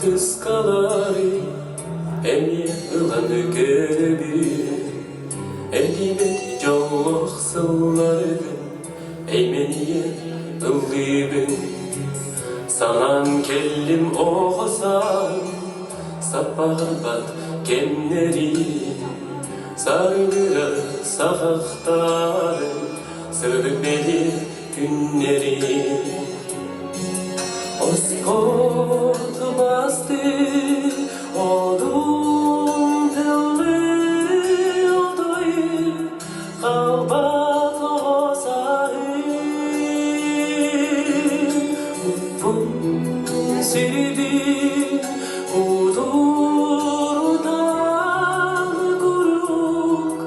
Хартыскалары эмиэ ылан көрөбүн, Эргийбэт дьоллоох сылларгын эймэнийэ ыллыыбын. Санаан кэллим оҕо сааһым саппаҕырбат кэмнэрин, Сарылыра саҕахтарын сырдык бэлиэ күннэрин. Оскот басты одун тыллы отой халбат оҕо Уппун сирбин кутурутан курук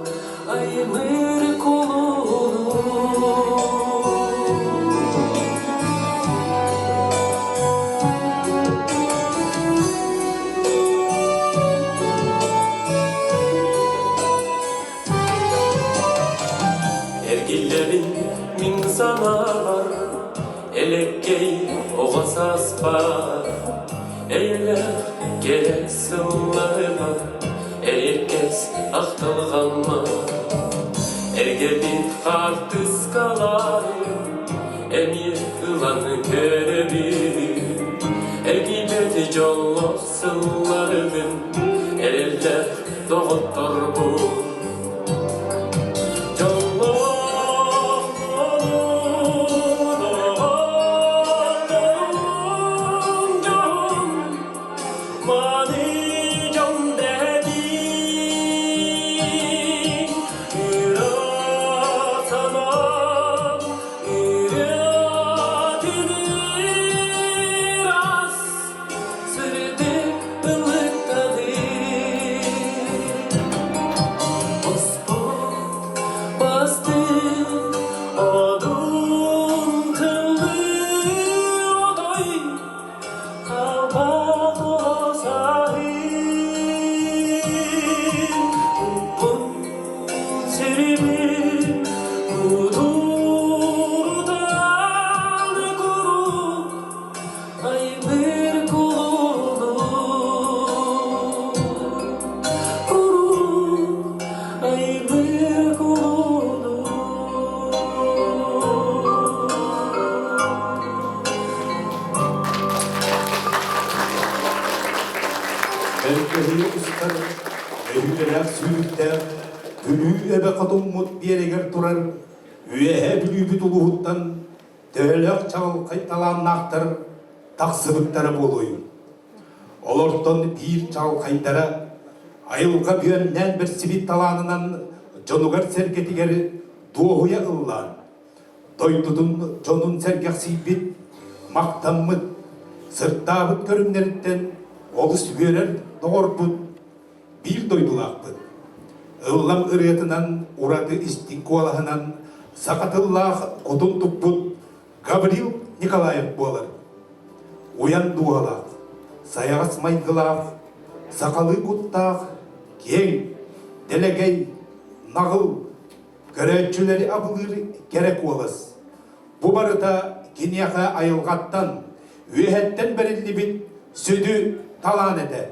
аймыр кулуну. Эргиллэбин мин санаабар, элэккэй оҕо сааспар, эйэлээх кэрэ сылларбар, эриэккэс ахтылҕаммар. Эргэбит хаартыскалары эмиэ ылан көрөбүн, эргийбэт дьоллоох сылларбын эрэллээх доҕотторбун. Сырдык ылыктаҕын Оспот бастыҥ одун тылы отой халбат саһын Уппун сирибин кутурутан курук Айбыр кулуну курук айбыр кулуну. Элгэһии устар өһүөлээх сүүрүктээх Бүлүү эбэ хотуммут биэрэгэр турар Үөһээ Бүлүүбүт улууһуттан төһөлөөх чаҕылхай талааннаахтар тахсыбыттара буолуой? Олортон биир чаҕылхайдара айылҕа бүөннээн бэрсибит талаанынан дьонугар-сэргэтигэр дуоһуйа ыллаан, дойдутун дьонун сэргэхсийбит, махтаммыт, сырдаабыт көрүҥнэриттэн олус үөрэр доҕорбут биир дойдулаахпыт. Ыллам ырыатынан, ураты истиҥ куолаһынан саха тыллаах кутун туппут Гаврил Николаев буолар. Уйан дууһалаах, сайаҕас майгылаах, сахалыы куттаах, киэҥ, дэлэгэй, наҕыл, көрөөччүлэри абылыыр кэрэ куолас. Бу барыта киниэхэ айылҕаттан, үөһэттэн бэриллибит сүдү талаан этэ.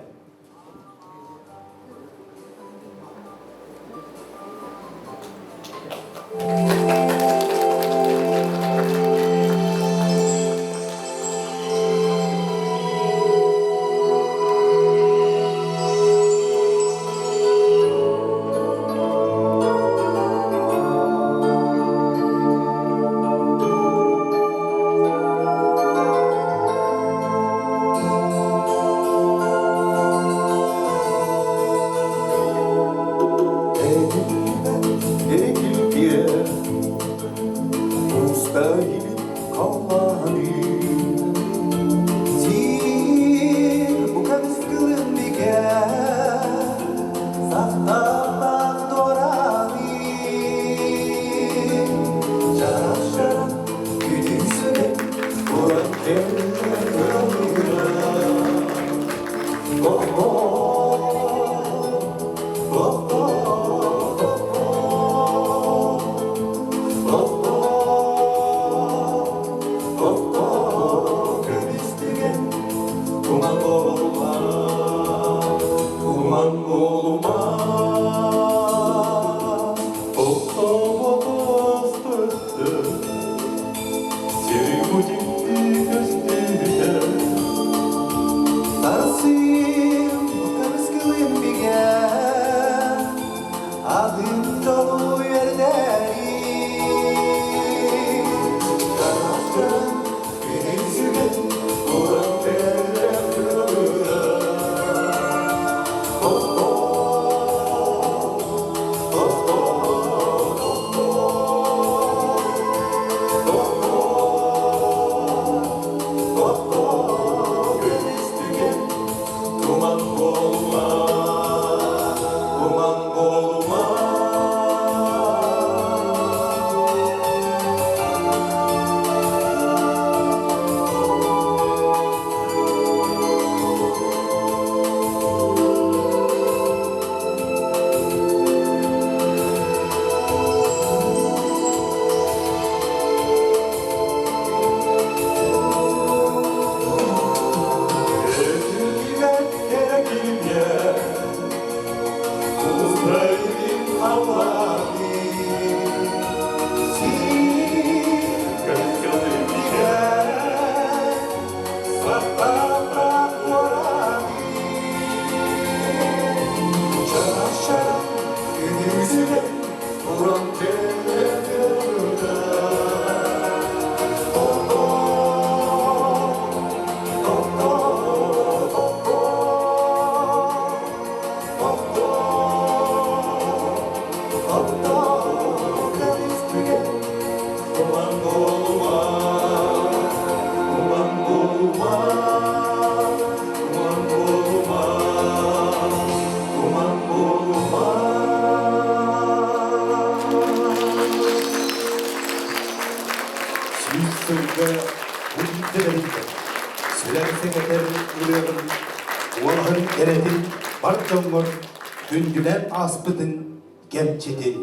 Эргилбиэ бэриллэр, сүрэҕи сэгэтэр ырыаҕын, уолаһын кэрэтин бар дьоҥҥор күндүлээн ааспытын кэмчитин.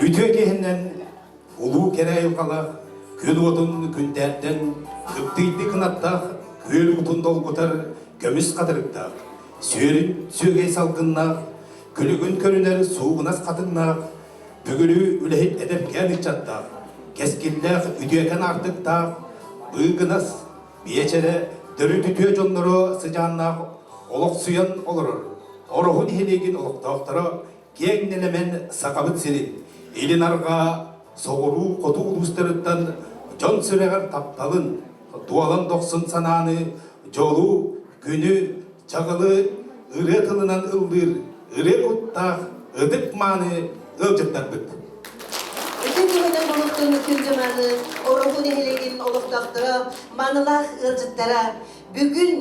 Үтүө киһинэн улуу кэрэ айылҕалаах күн уотун күндээрдэн кыптыйды кынаттаах күөл уутун долгутар көмүс хатырыктаах сүөрүн сүөгэй салгыннаах күлүгүн көрүнэр суугунас хатыҥнаах бүгүрү үлэһит эдэркээн ыччаттаах кэскиллээх үтүөкэн аартыктаах быыгынас биэчэрэ төрүт үтүө дьонноро сыдьааннаах олохсуйан олорор Ороһу нэһилиэгин олохтоохторо киэҥ нэлэмэн Сахабыт сирин илин арҕаа соҕуруу хоту улуустарыттан дьон сүрэҕэр тапталын, дуолан дохсун санааны, дьолу, күнү, чаҕылы ырыа тылынан ыллыыр ырыа куттаах ытык мааны ыалдьыттарбыт. Ити туһунан болуктун күндү мааны Ороһу нэһилиэгин олохтоохторо, маанылаах ыалдьыттара бүгүн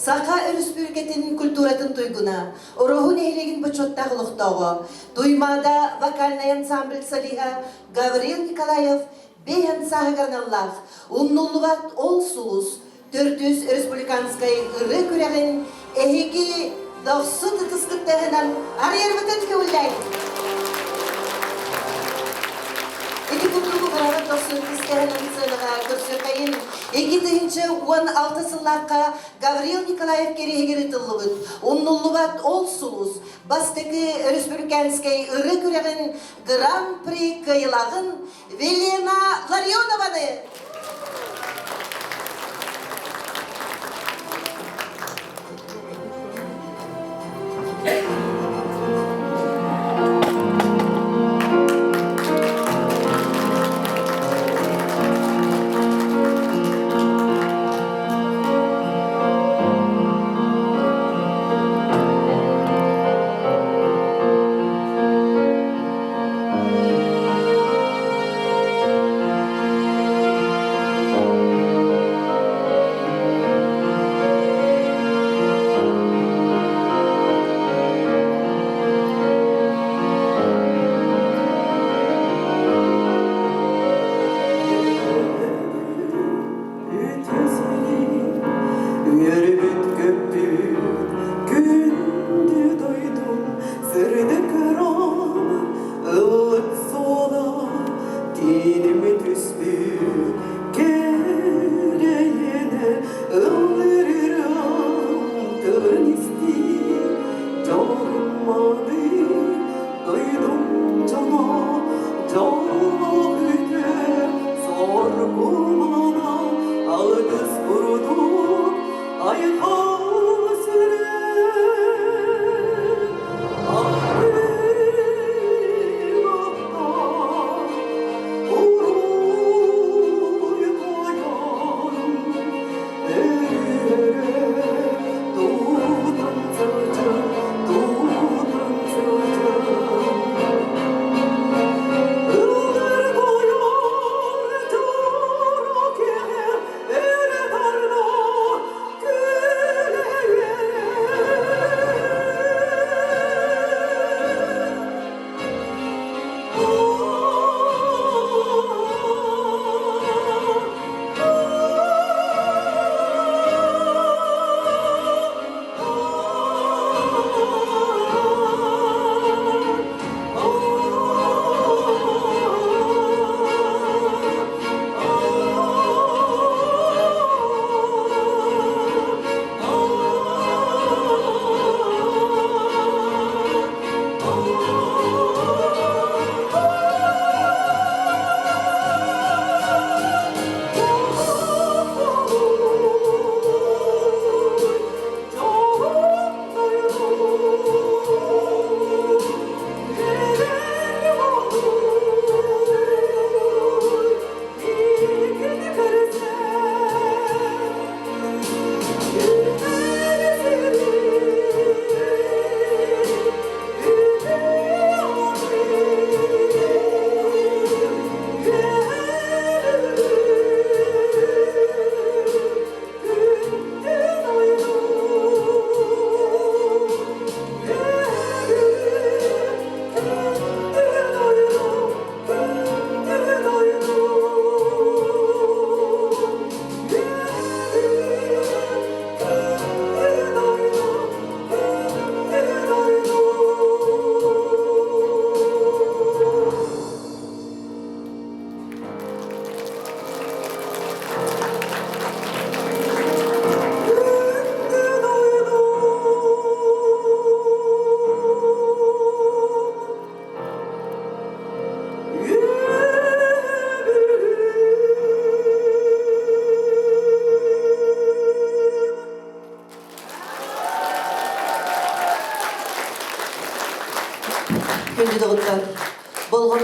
Саха Өрөспүүбүлүкэтин культуратын туйгуна, Ороһу нэһилиэгин бочуоттаах олохтооҕо, Туймаада вокальнай ансамбль солиһа Гаврил Николаев бэйэн сааһыгар аналлаах «Умнуллубат ол сулус» төрдүс республиканскай ырыа күрэҕин эһиги дохсун ытыскыттаһынан арыйарбытын көҥүллээҥ! Ити курдук уһаабат дохсун ытыстаһынан сыанаҕа көрсүөххэйин 2016 сыллаахха Гаврил Николаев кэриэһигэр ыытыллыбыт «Умнуллубат ол сулус» бастакы өрөспүүбүлүкээнскэй ырыа күрэҕин Гран-при кыайыылааҕын Велена Ларионованы! Үөрбүт көппүт күндү дойдум сырдык ырам ыллык суола тииним түспүт кэрэйэнэ ыллыр ырам тылын истии дьолум маны дойдум дьоно дьоллоох үтүө соргумана алгыс курдук айхал сүрэх уруй тойон өрө тутан сылдьан тутан сылдьан ыллыр тойон турук эрэ тарда.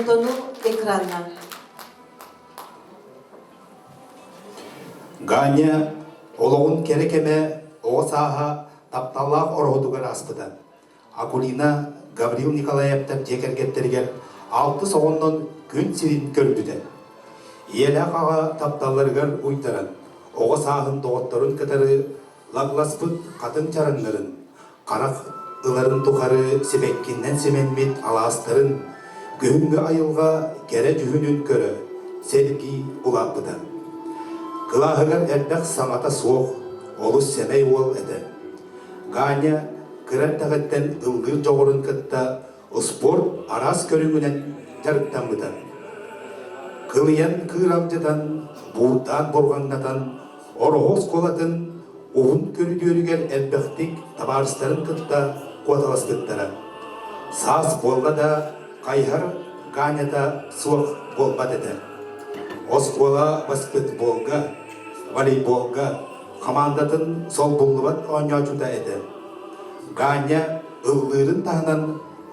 Болҕомтону экранна. Ганя олоҕун кэрэ кэмэ оҕо сааһа тапталлаах ороһутугар ааспыта. Акулина Гаврил Николаевтар дьиэ кэргэттэригэр алтыс оҕоннон күн сирин көрбүтэ. Ийэлээх аҕа тапталларыгар уйдаран, оҕо сааһын доҕотторун кытары лагласпыт хатыҥ чараҥнарын, харах ыларын тухары сибэккиннэн симэммит алаастарын, күһүҥҥү айылҕа кэрэ дьүһүнүн көрө, сэргии улааппыта. Кылааһыгар элбэх саҥата суох, олус сэмэй уол этэ. Ганя кыра эрдэҕиттэн ыллыыр дьоҕурун кытта успуорт араас көрүҥүнэн дьарыктаммыта. Кылыйан кыыралдьытан, буурдаан бурҕаҥнатан, Ороһу оскуолатын уһун көрүдүөрүгэр элбэхтик табаарыстарын кытта куоталаспыттара. Саас буолла да, хайыһар Ганята суох буолбат этэ. Оскуола баскетболга, волейболга хамаандатын солбуллубат оонньооччута этэ. Ганя ыллыырын таһынан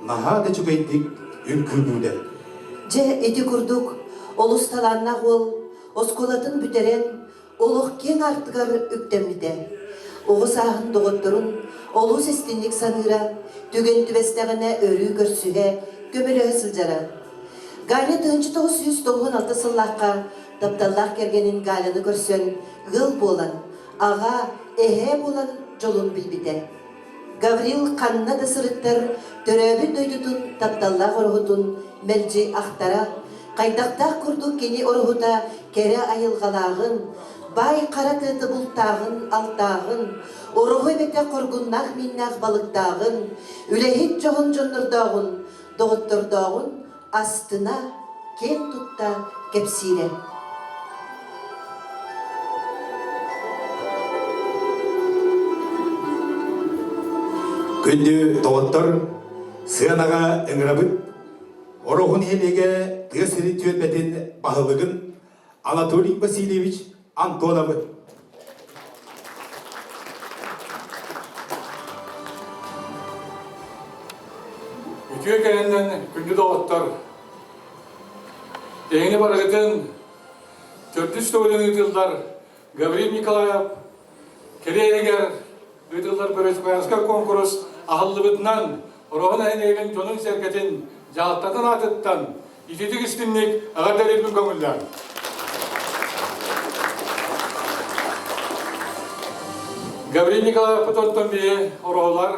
наһаа да үчүгэйдик үҥкүүлүүрэ. Дьэ, ити курдук олус талааннаах уол оскуолатын бүтэрэн, олох киэҥ аартыгар үктэммитэ. Оҕо сааһын доҕотторун олус истинник саныыра, түгэн түбэстэҕинэ өрүү көрсүһэ, көмөлөһө сылдьара. Галя 1996 сыллаахха тапталлаах кэргэнин Галяны көрсөн ыал буолан, аҕа, эһээ буолан дьолун билбитэ. Гаврил ханна да сырыттар төрөөбүт дойдутун тапталлаах ороһутун мэлдьи ахтара, хайдахтаах курдук кини ороһута кэрэ айылҕалааҕын, баай хара тыата бултааҕын, алтааҕын, ороһу эбэтэ хоргуннаах мииннээх балыктааҕын, үлэһит дьоһун дьоннордооҕун, доҕоттордооҕун астына, киэн тутта кэпсиирэ. Күндү доҕоттор, сыанаҕа ыҥырабыт Ороһу нэһилиэгэ тыа сирин түөлбэтин баһылыгын Анатолий Васильевич Антоновы. Үтүө кэннинэн күндү доҕоттор, эһини барыгытын төрдүс төгүлүн ыытыллар Гаврил Николаев кэриэһигэр ыытыллар Бөрөчкоянскай куонкурус аһыллыбытынан Ороһу нэһилиэгин дьонун-сэргэтин дьаһалтатын аатыттан ититик истинник эҕэрдэлиирбин көҥүллээн. Гаврил Николаевпыт оттон биһи ороһулар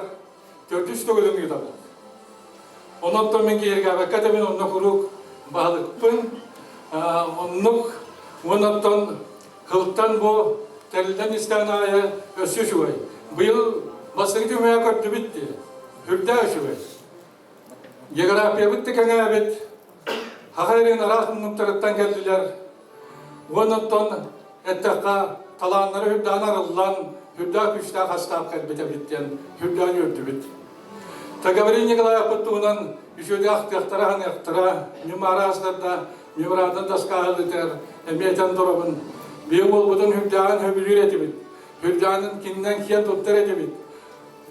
төрдүс төгүлүн ыытабыт. Онон мин киһиргээбэккэ да мин онно куруук баһылыкпын. Оннук уонна Кылтан бу тэриллэн истэҕин аайы өссө үчүгэй. Быйыл бастакы түмэҕэ көрдүбүт дии. Үрдээх үчүгэй. Географиябыт да кэҥээбит. Хаха эрин араас муннуктарыттан кэллилэр. Уонна оттон эттэххэ талааннары үрдээн арыллан, үрдээх күүстээх астаах кэлбит эбит диэн үрдээн үөрдүбүт. Гаврил Николаевпыт туһунан үчүгэйдик ахтыахтара, ханыахтара, ньыма араастарда Меморандум таскаһылытыгар эмиэ этэн турабын. Биһи уолбутун Хүрдээҕин сөбүлүүр этибит. Хүрдээҕин кининэн киэн туттар этибит.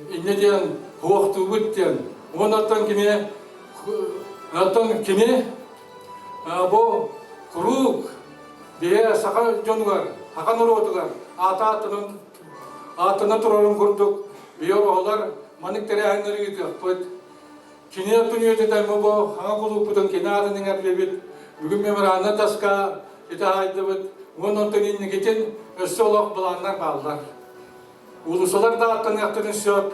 Инньэ диэн хуохтуубут диэн. Уонна кини оттон кини бу куруук биһи саха дьонугар, саха норуотугар аата ааттанан ааттана турарын курдук биһи оҕолор маннык тэрээһиннэри ыытыахпыт. Кини түнүөтүтэн бу хаҥа кулууппутун кини аатын иҥэрдибит. Бүгүн меморандум таска итаайдыбыт. Уон онтон инникитин өссө олох былааннар бааллар. Уулуссалар да аттаныахтарын сөп.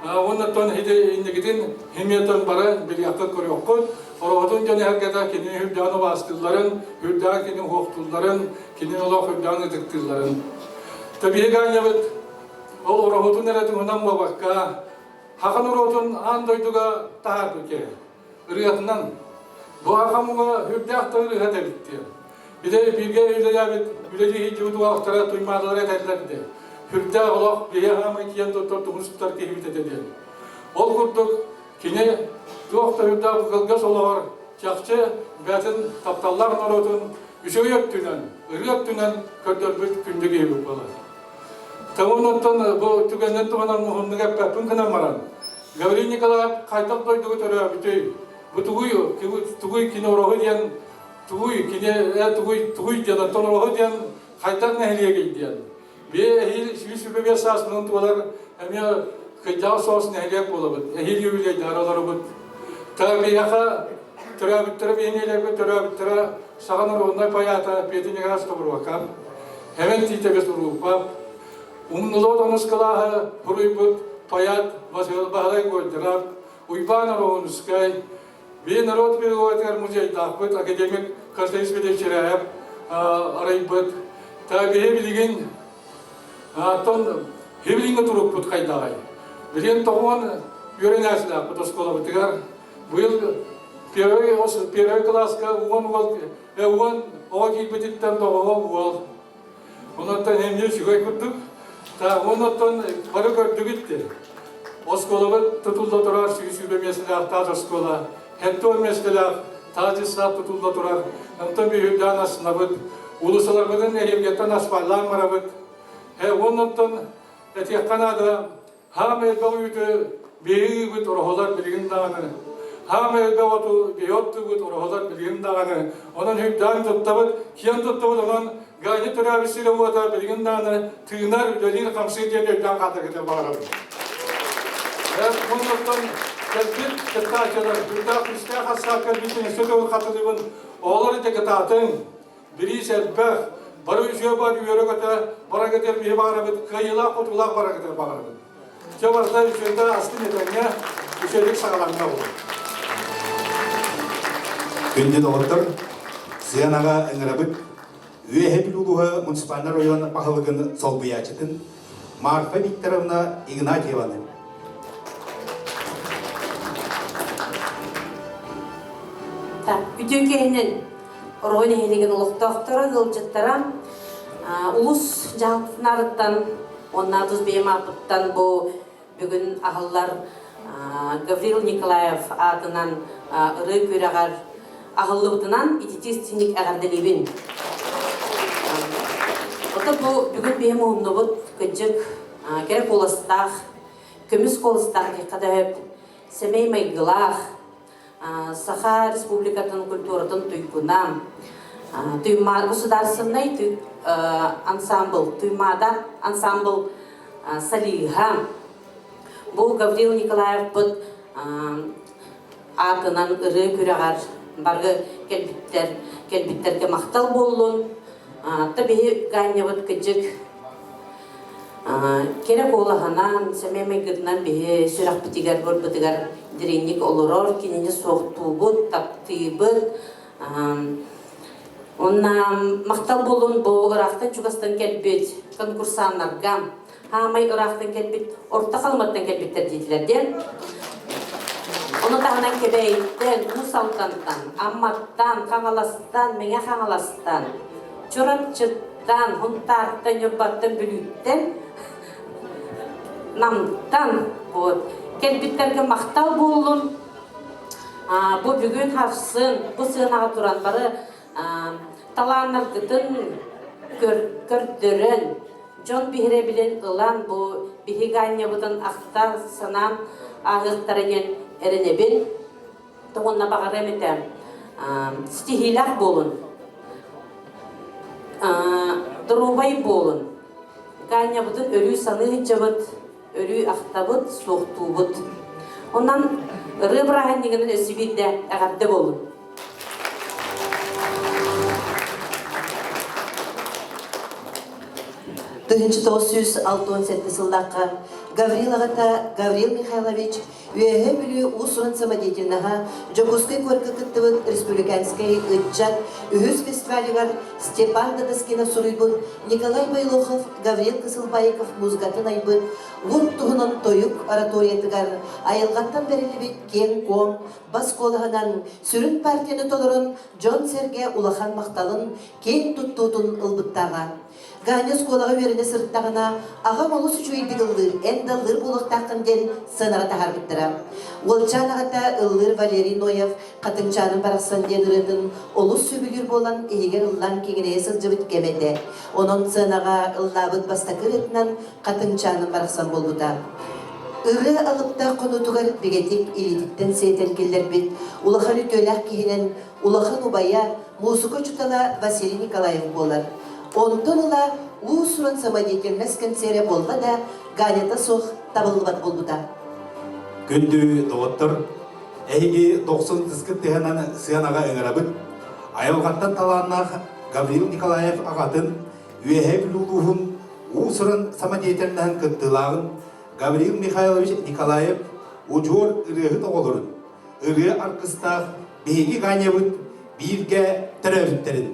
Уоннаттан инникитин химиятын бары билиэххит көрүөххүт. Ороһутун дьон эһэргэтэ кини үрдээн убаастыылларын, үрдээн кини уһуохтуулларын, кини олох үрдээн ытыктыылларын. Тэбиһи гаанньабыт ол ороһутун эрэ туһунан буолбакка, Саха норуотун аан дойдуга таһаарбыт киһи. Ырыатынан. Бу саха муҥа үрдээх да ырыаһыт эбит диэн. Били бииргэ үлэлээбит үлэлии сылдьыбыт уолаттара туймаадалара этэллэр дии. Үрдээх олох биһи хаамай киэн туттар тумус тутар киһибит этэ диэн. Ол курдук кини туох да үрдээх кылгас олоҕор чахчы бэйэтин тапталлаах норуотун үчүгэй өттүнэн, ырыа өттүнэн көрдөрбүт күндү киһибит буолар. Онон бу түгэннэн туһанан уһуннук эппэппин гынан баран, Гаврил Николаев хайдах дойдуга төрөөбүтүй? Бу тугуй, тугуй кини ороһу диэн, тугуй кини тугуй тугуй диэн, оттон ороһу диэн хайдах нэһилиэгий диэн. Бие эһиил 125 сааспынан туолар эмиэ кыйдаах соҕус нэһилиэк буолабыт. Эһиил юбилейдары олоробут. Та биһиэхэ төрөөбүттэрэ биһиэнилэргэ төрөөбүттэрэ саха норуодунай поэта Петя Николаевич Тобуруокап, Эвен Тиитэбис Уруупап, Умнулуот онус кылааһы суруйбут поэт Баһылай Гольдеров, Уйбаан Ороһуунускай, Бии норуот педагогикатыгар музейдаахпыт, академик Константин Дмитриевич Чиряев арыйбыт. Та биһи билигин оттон хибилиҥҥэ турукпут хайдаҕай? Билигин тоҕуон үөрэнээччилээхпит оскуолабытыгар. Быйыл первый, первый кылааска уон уол, уон оҕо киирбититтэн тоҕуһа уол. Онон эмиэ үчүгэй курдук. Онон бары көрдүгүт дии. Оскуолабыт тутулла турар 120 миэстэлээх таас оскуола, 70 миэстэлээх таас дьыссаат тутулла турар. Онтон биһирдээн астынабыт. Уулуссаларбытын эһиилгэттэн асфальлаан барабыт. Оннуттан этиэххэ наада, Хаамай элбэх үүтү биһиги ыыбыт ороһолор билигин даҕаны. Хаамай элбэх оту биһи оттуубут ороһолор билигин даҕаны. Онон үрдээн туттабыт, киэн туттабыт, онон Ганя төрөөбүт сирэ-уота билигин даҕаны тыынар, үлэлиир, хамсыыр диэн өйдөөн хааларгытыгар баҕарабын. Оннуттан кэлбит кыттааччылар, үрдээх күүстээх астаах кэлбитин өссө төгүл хатылыыбын. Оҕолор ити кытаатыҥ, бириис элбэх, бары үчүгэй бар үөрэ-көтө барагытыгар биһи баҕарабыт, кыайыылаах-хотуулаах барагытыгар баҕарабыт. Дьэ барыта үчүгэйдэ астын этэҥҥэ, үчүгэйдик саҕаланна буолар. Күндү доҕоттор, сыанаҕа ыҥырабыт Үөһэ Бүлүү улууһа муниципальнай район баһылыгын солбуйааччытын Марфа Викторовна Игнатьеваны. Так, үтүө киһинэн Ороһу нэһилиэгин олохтоохторо, ыалдьыттара улус дьаһалтатынаарыттан уонна тус бэйэм ааппыттан бу бүгүн аһыллар Гаврил Николаев аатынан ырыа күрэҕэр аһыллыбытынан итити истиҥник эҕэрдэлиибин. Ото бу бүгүн биһи муһуннубут кыдьык кэрэ куоластаах, көмүс куоластаах диэххэ да сөп, сэмэй майгылаах, Саха Республикатын культуратын туйгуна, Туйма государственный ансамбл, Туймаада ансамбл солиһа. Бу Гаврил Николаевпыт аатынан ырыа күрэҕэр бары кэлбиттэр, кэлбиттэргэ махтал буоллун. Та биһи Ганнябыт кыдьык Кэрэ куолаһынан, сэмэй майгытынан биһи сүрэхпитигэр, барбытыгар дириҥник олорор, кинини суохтуубут, таптыыбыт. Уонна махтал буолун бу ыраахтан чугастан кэлбит конкурсаннарга, хаамай ыраахтан кэлбит, орто халыматтан кэлбиттэр диэтилэр диэн. Ону таһынан Кэбээйиттэн, Уус Алдантан, Амматтан, Хаҥаластан, Мэҥэ Хаҥаластан, Чурапчыттан, Тан, Хунтаартан, Ньурбаттан, Бүлүүттэн, Намтан вот кэлбиттэргэ махтал буоллун. Бу бүгүн харсын, бу сыанаҕа туран бары талааннаргытын көрдөрөн, дьон биһирэбилин ылан бу биһиги анньабытын ахтан, санаан ааһыахтара диэн эрэнэбин. Уонна баҕарыам этэ ситиһиилээх буолун, доруобай буолун. Гаанньабытын өрүү саныы сылдьабыт, өрүү ахтабыт, суохтуубут. Онон ырыа бырааһынньыгынан өссө биирдэ эҕэрдэ буолун. 1967 сыллаахха Гаврил аҕата Гаврил Михайлович Үөһээ Бүлүү уус-уран самодеятельноһа Дьокуускай куоракка кыттыбыт республиканскай ыччат үһүс фестивалыгар Степан Дадаскинов суруйбут Николай Бойлохов, Гаврил Кысылбаиков музыкатын айбыт Уот туһунан тойук ораториятыгар айылҕаттан бэриллибит киэҥ-куоҥ бас куолаһынан сүрүн партияны толорон дьон-сэргэ улахан махталын, киэҥ туттуутун ылбыттааҕа. Ганя оскуолаҕа үөрэнэ сырыттаҕына, аҕам олус үчүгэйдик ыллыыр, эн да ыллыыр буолуохтааххын диэн сыанаҕа таһаарбыттара. Уолчаан аҕата ыллыыр Валерий Ноев «Хатыҥчааным барахсан» диэн ырыатын олус сөбүлүүр буолан иһигэр ыллаан киҥинэйэ сылдьыбыт кэмэ этэ. Онон сыанаҕа ыллаабыт бастакы ырыатынан «Хатыҥчааным барахсан» буолбута. Ырыа алыптаах хонуутугар бигэтик илиититтэн сиэтэн киллэрбит улахан үтүөлээх киһинэн улахан убайа, муусука учуутала Василий Николаев буолар. Онтон ыла уус-уран самодеятельность кэнсиэрэ буолла да, Ганята суох табыллыбат буолбута. Күндү доҕоттор, эһиги дохсун ытыскыт тыһынан сыанаҕа ыҥырабыт. Айылҕаттан талааннаах Гаврил Николаев аҕатын Үөһээ Бүлүү улууһун уус-уран самодеятельноһын кыттыылааҕын Гаврил Михайлович Николаев удьуор ырыаһыт оҕолорун ырыа аргыстаах биһиги Ганябыт бииргэ төрөөбүттэрин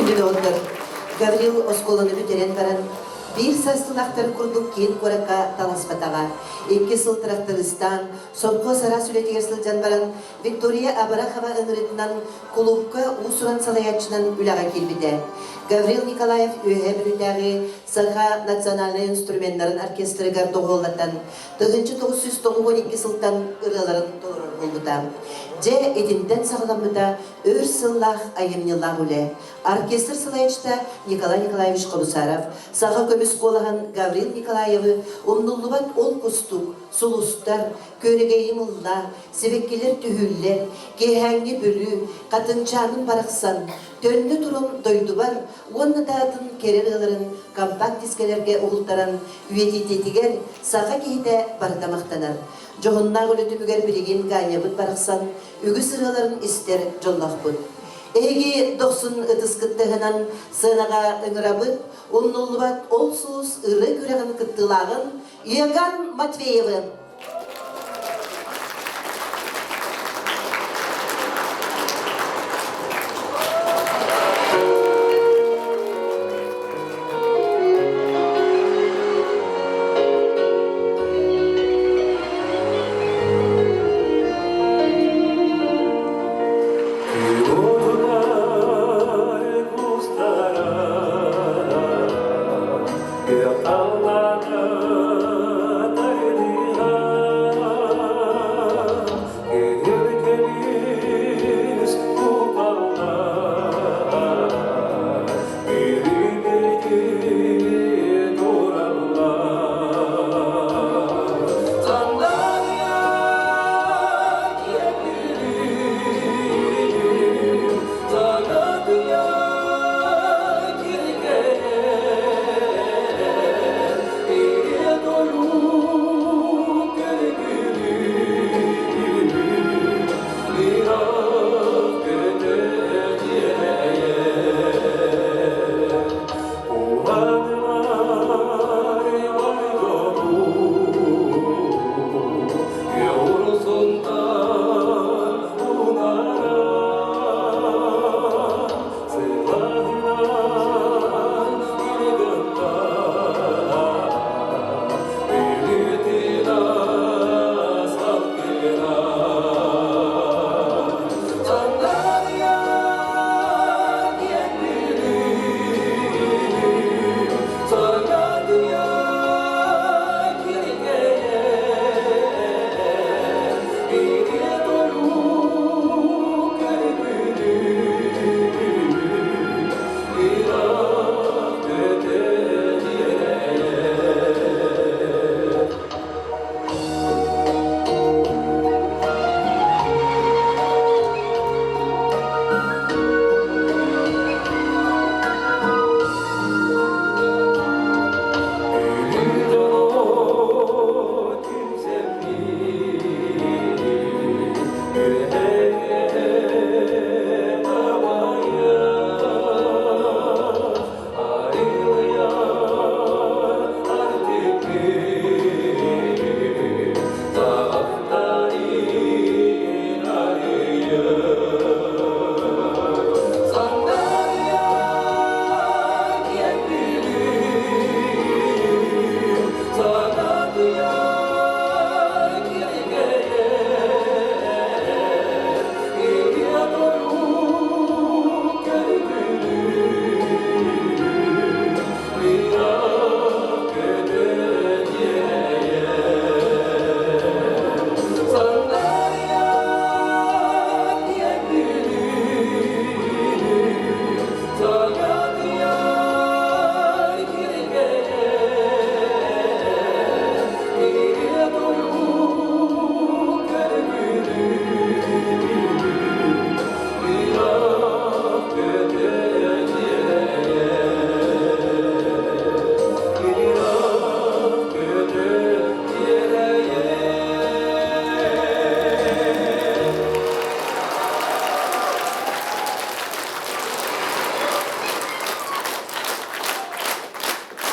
Күндү доҕоттор, Гаврил оскуоланы бүтэрэн баран, биир саастыылаахтарын курдук киин куоракка таласпатаҕа. Икки сыл трактористаан, сопхуос араас үлэтигэр сылдьан баран, Виктория Абарахова ыҥырыытынан кулуупка уус-уран салайааччынан үлэҕэ киирбитэ. Гаврил Николаев Үөһээ Бүлүүтээҕи Саха национальнай инструменнарын оркестрыгар доҕуһуоллатан, 1992 сылтан ырыаларын толорор буолбута. Дьэ, итинтэн саҕаламмыта өр сыллаах айымньылаах үлэ. Оркестр салайааччыта Николай Николаевич Хобусаров саха көмүс куолаһын Гаврил Николаевы умнуллубат ол кустук, сулустар, күөрэгэйим ылла, сибэккилэр түһүүллэр, киэһээҥҥи Бүлүү, хатыҥчааным барахсан, төннө турун дойдубар уонна да атын кэрэ ырыаларын компакт-дискэлэргэ уһултаран үйэтитиитигэр саха киһитэ барыта махтанар. Дьоһуннаах үлэ түмүгэр билигин Ганябыт барахсан үгүс ырыаларын истэр дьоллоохпут. Эһиги дохсун ытыскыт тыһынан сыанаҕа ыҥырабыт, умнуллубат ол сулус ырыа күрэҕин кыттыылааҕын Иоганн Матвеевы.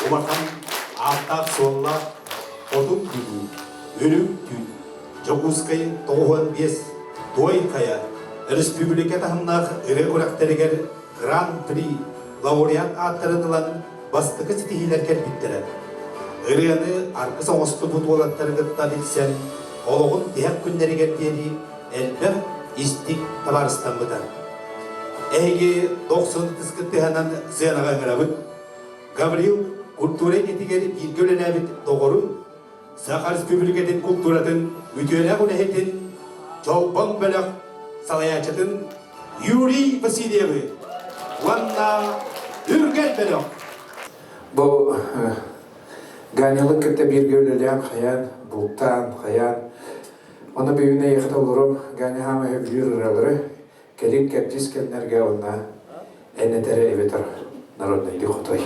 Улахан ааттаах-суоллаах Хотун Бүлүү, Үрүҥ Түүн, Дьокуускай 95, Туой Хайа, өрөспүүбүлүкэ таһымнаах ырыа күрэхтэригэр Гран-при лауреат ааттарын ылан бастакы ситиһиилэр кэлбиттэрэ. Ырыаны аргыс оҥостубут уолаттары кытта билсэн, олоҕун тиһэх күннэригэр диэри элбэх истиҥ табаарыстаммыта. Эһиги дохсун ытыскыт тыһанан сыанаҕа ыҥырабыт. Гаврил культура эйгэтигэр бииргэ үлэлээбит доҕорун, Саха Республикатын култууратын үтүөлээх үлэһитин, Чолбон бөлөх салайааччытын Юрий Васильевы уонна Үргэл бөлөх. Бу Ганялык кытта бииргэ үлэлээн хайаан, бултаан, хайаан. Оны бүгүн эйиэхэ толорум Ганя хаама сөбүлүүр ырыалары кэлин кэрдиис кэмнэргэ уонна эн этэрэ эбэтэр народнайды хотой.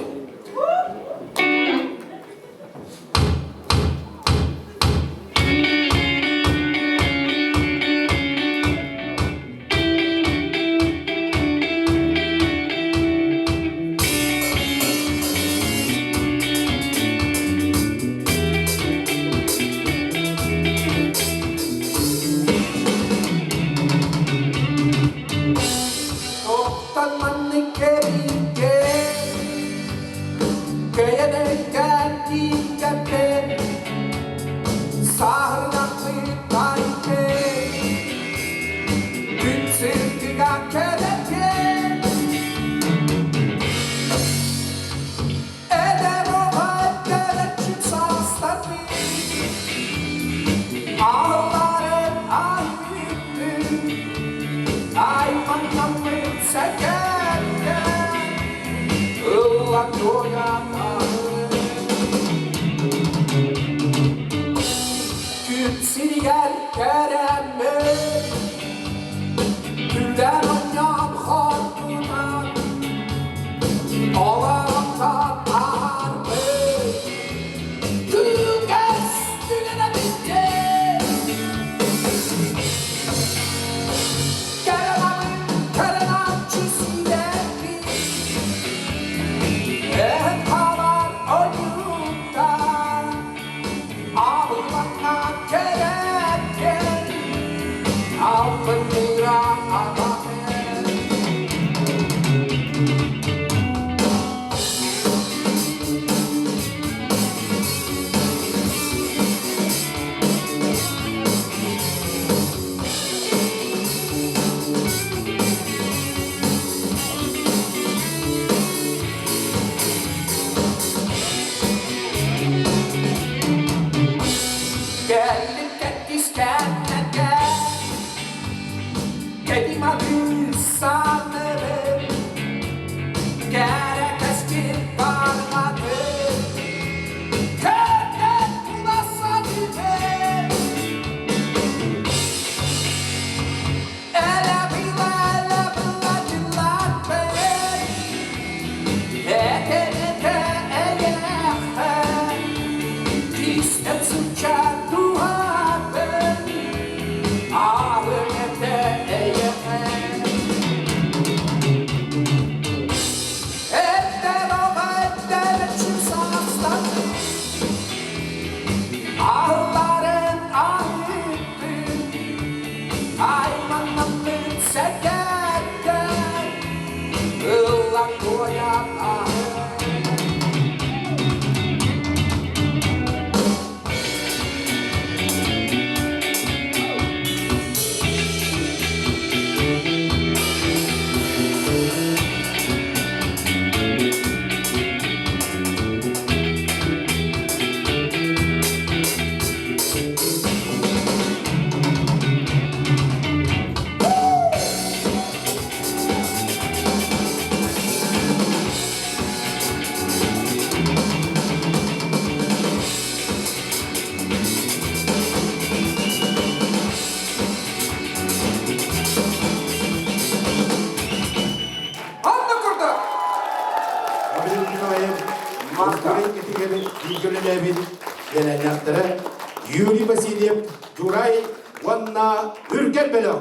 Тоқтан маннык кэриҥҥэ кэйэнэйкээн тиийгэппин сааһырнахпыт айкын күн сырдыга кэлэтин эдэр оҕо эдэрчи саастарбын Аалларын айбыттын айманнаммыт сэкэргэ ылла туойаммын Күн сиригэр кэрэммин күлэн оонньоон хоргутан олоронтон аһарбыт Күүгэс түгэнэ бүттэ Кэрэмамын кэрэнааччы сирэппин Эһэн хаалар ойууттан Аһылланна кэрэккэн Албын мыыра атаҕын Кэллин кэттискэннэргэ Кэдим аты санныбын Кэрэ кэскил барҕатын Көрдөн уласа түһэн Элэ била, элэ била дьылларбын Этэ-этэ эйэхэ Кистэн сылдьар туһатын Аҕын этэ эйэхэ Эттэр оҕо эттэр саастан Аһылларын аһыытын Айманнаммыт сэкэттэн Ыллан туойан аһын Анна курдук! Гаврил Николаев культура эйгэтигэр бииргэ үлэлээбит үөлээннээхтэрэ Юрий Васильев, Дьурай уонна Үргэл бөлөх.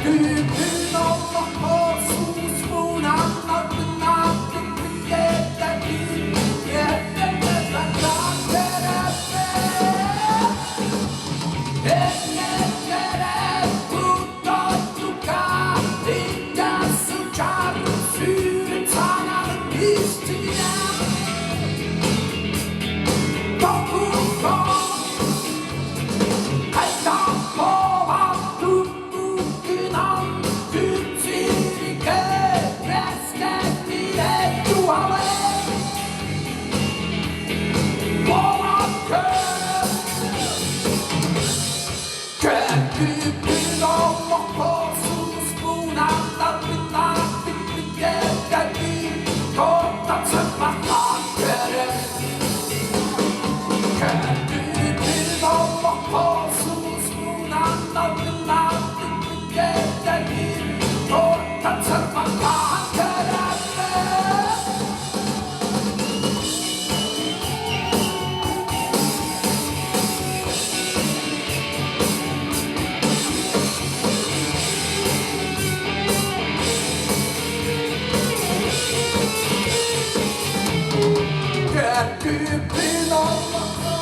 Көрдүүбүн олоххо сууспунан алтыннаахтык бүтэрдэрбин Күүппүн олоххо сууспунан талбыттаах бүппүттэрдэрбин тоттатсыппаттаан көрөр. Күүппүн олоххо сууспунан талбыттаах бүппүттэрдэрбин тоттатсыппаттаан көрөр. Күүппүн олоххо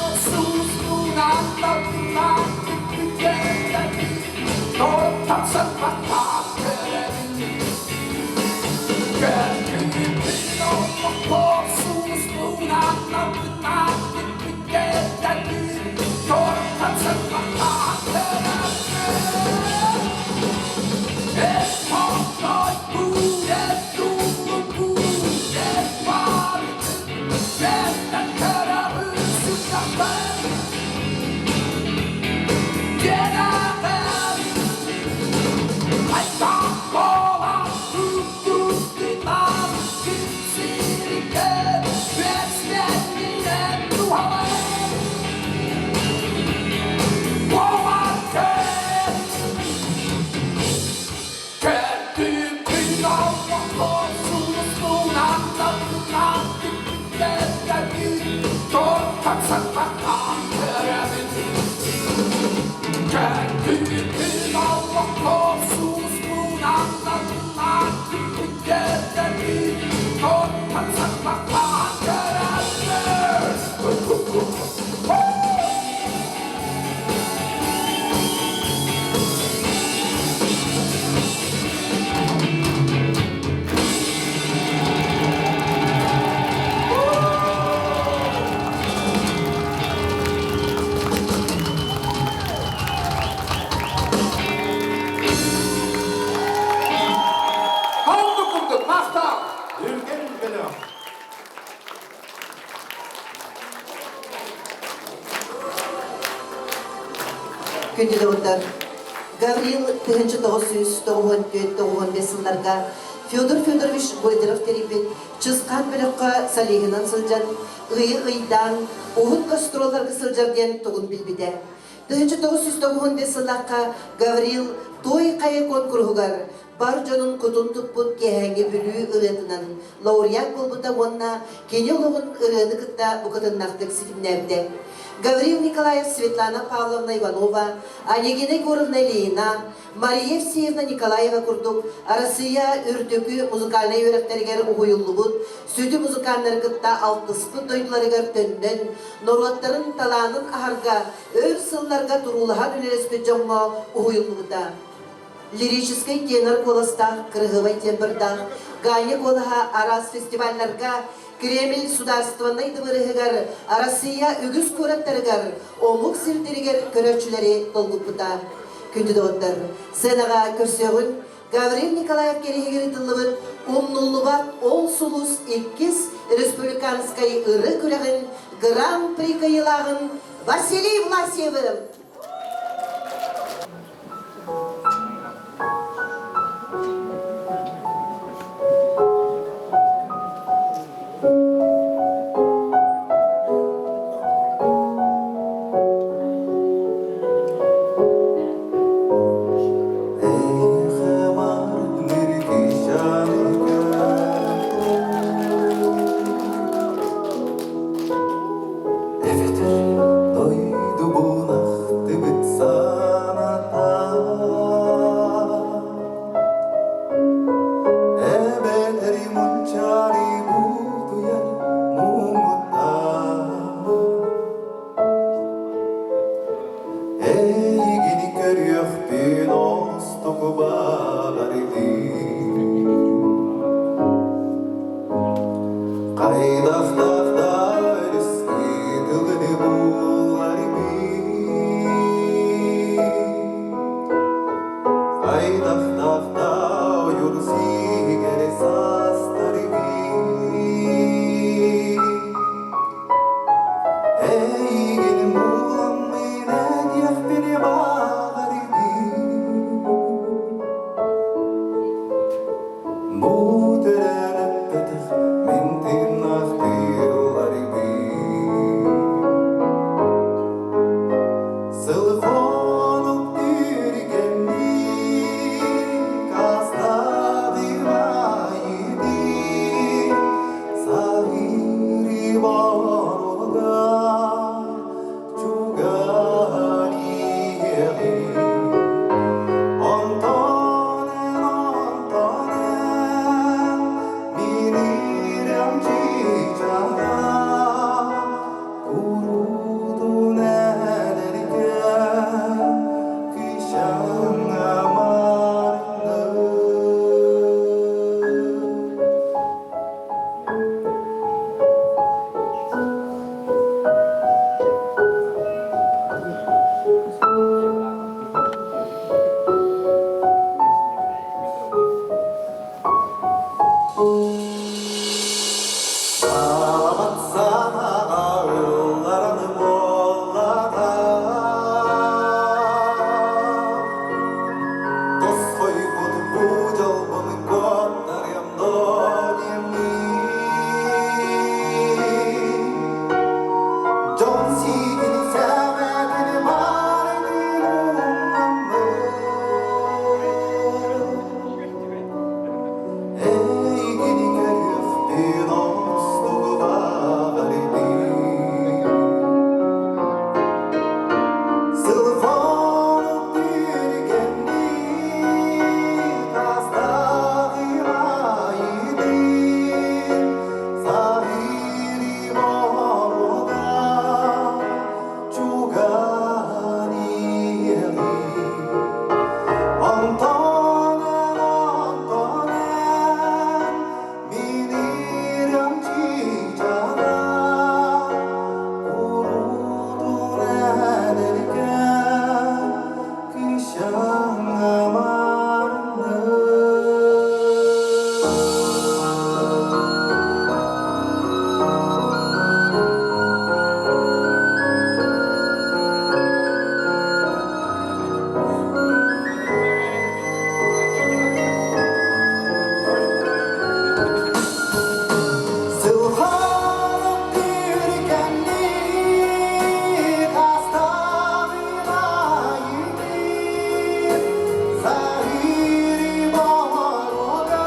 сууспунан талбыттаах бүппүттэрдэрбин тоттатсыппаттаан көрөбүн. Get out! Ханнык курдук махтал! Үргэл бөлөх. Күндү доҕоттор, Гаврил 1994-95 сылларга Федор Федорович Гольдеров тэрийбит Чысхаан бөлөххө солиһынан сылдьан, ыйы ыйдаан, уһун гастролларга сылдьар диэн тугун билбитэ. 1995 сыллаахха Гаврил Той хайа куонкуруһугар бар дьонун кутун туппут киэһээҥҥи Бүлүү ырыатынан лауреат буолбута уонна кини олоҕун ырыаны кытта букатыннаахтык ситимнээбитэ. Гаврил Николаев, Светлана Павловна Иванова, Онегина Егоровна Ильина, Мария Евсеевна Николаева курдук Арассыыйа үрдүкү музыкальнай үөрэхтэригэр уһуйуллубут сүдү музыканнары кытта алтыспыт дойдуларыгар төннөн, норуоттарын талаанын аһарга өр сылларга туруулаһан үлэлэспит дьоҥҥо уһуйуллубута. Лирическэй тенор куоластаах, кырыһыбай тембрдаах Ганя куолаһа араас фестивалларга Кремль судаарыстыбаннай дыбарыһыгар Арассыыйа үгүс куораттарыгар, омук сирдэригэр көрөөччүлэри долгуппута. Күндү доҕоттор, сценаҕа көрсүөҕүн Гаврил Николаев кэриһигэр ыытыллыбыт Умнуллубат ол сулус иккис республиканскай ыры күрэҕин Гран-при кыайыылааҕын Василий Власьевы! Эбэтэр дойдубун. Хайдахтаахта ойур сиигэр саастаргын Эйигин буламмын этиэхпин баҕарбын Бу төрөөн эппэтэх мин тыыннаах тыыларбын Сыл-хонук түргэнник астадым-айдым, саһыыры боруга чугаһан иһэҕин. Онтон эн, онтон эн, мин ирэм чыычааҕа, Куруутун эдэргэ кыысаҥҥа маарынныы. Саамат санаҕа ылларан буоллаҕа, Тосхойбут бу дьолбун куоттарыам дуо диэммин. Дьон сиигин сэмэтин барытын умнаммын. Эйигин көрүөхпүн оҥостугубаҕарбын. Сылфонук түргэнник астаҕым айдын, Саһыырым оруода чугаһан иһэҕин. Онтон эн, онтон эн, мин ирэм чыычааҕа, Куруутун эдэркээн кыысчааҥҥа маарынныы. Сылханым түргэнник астаҕын айдын, Саһыырым оруога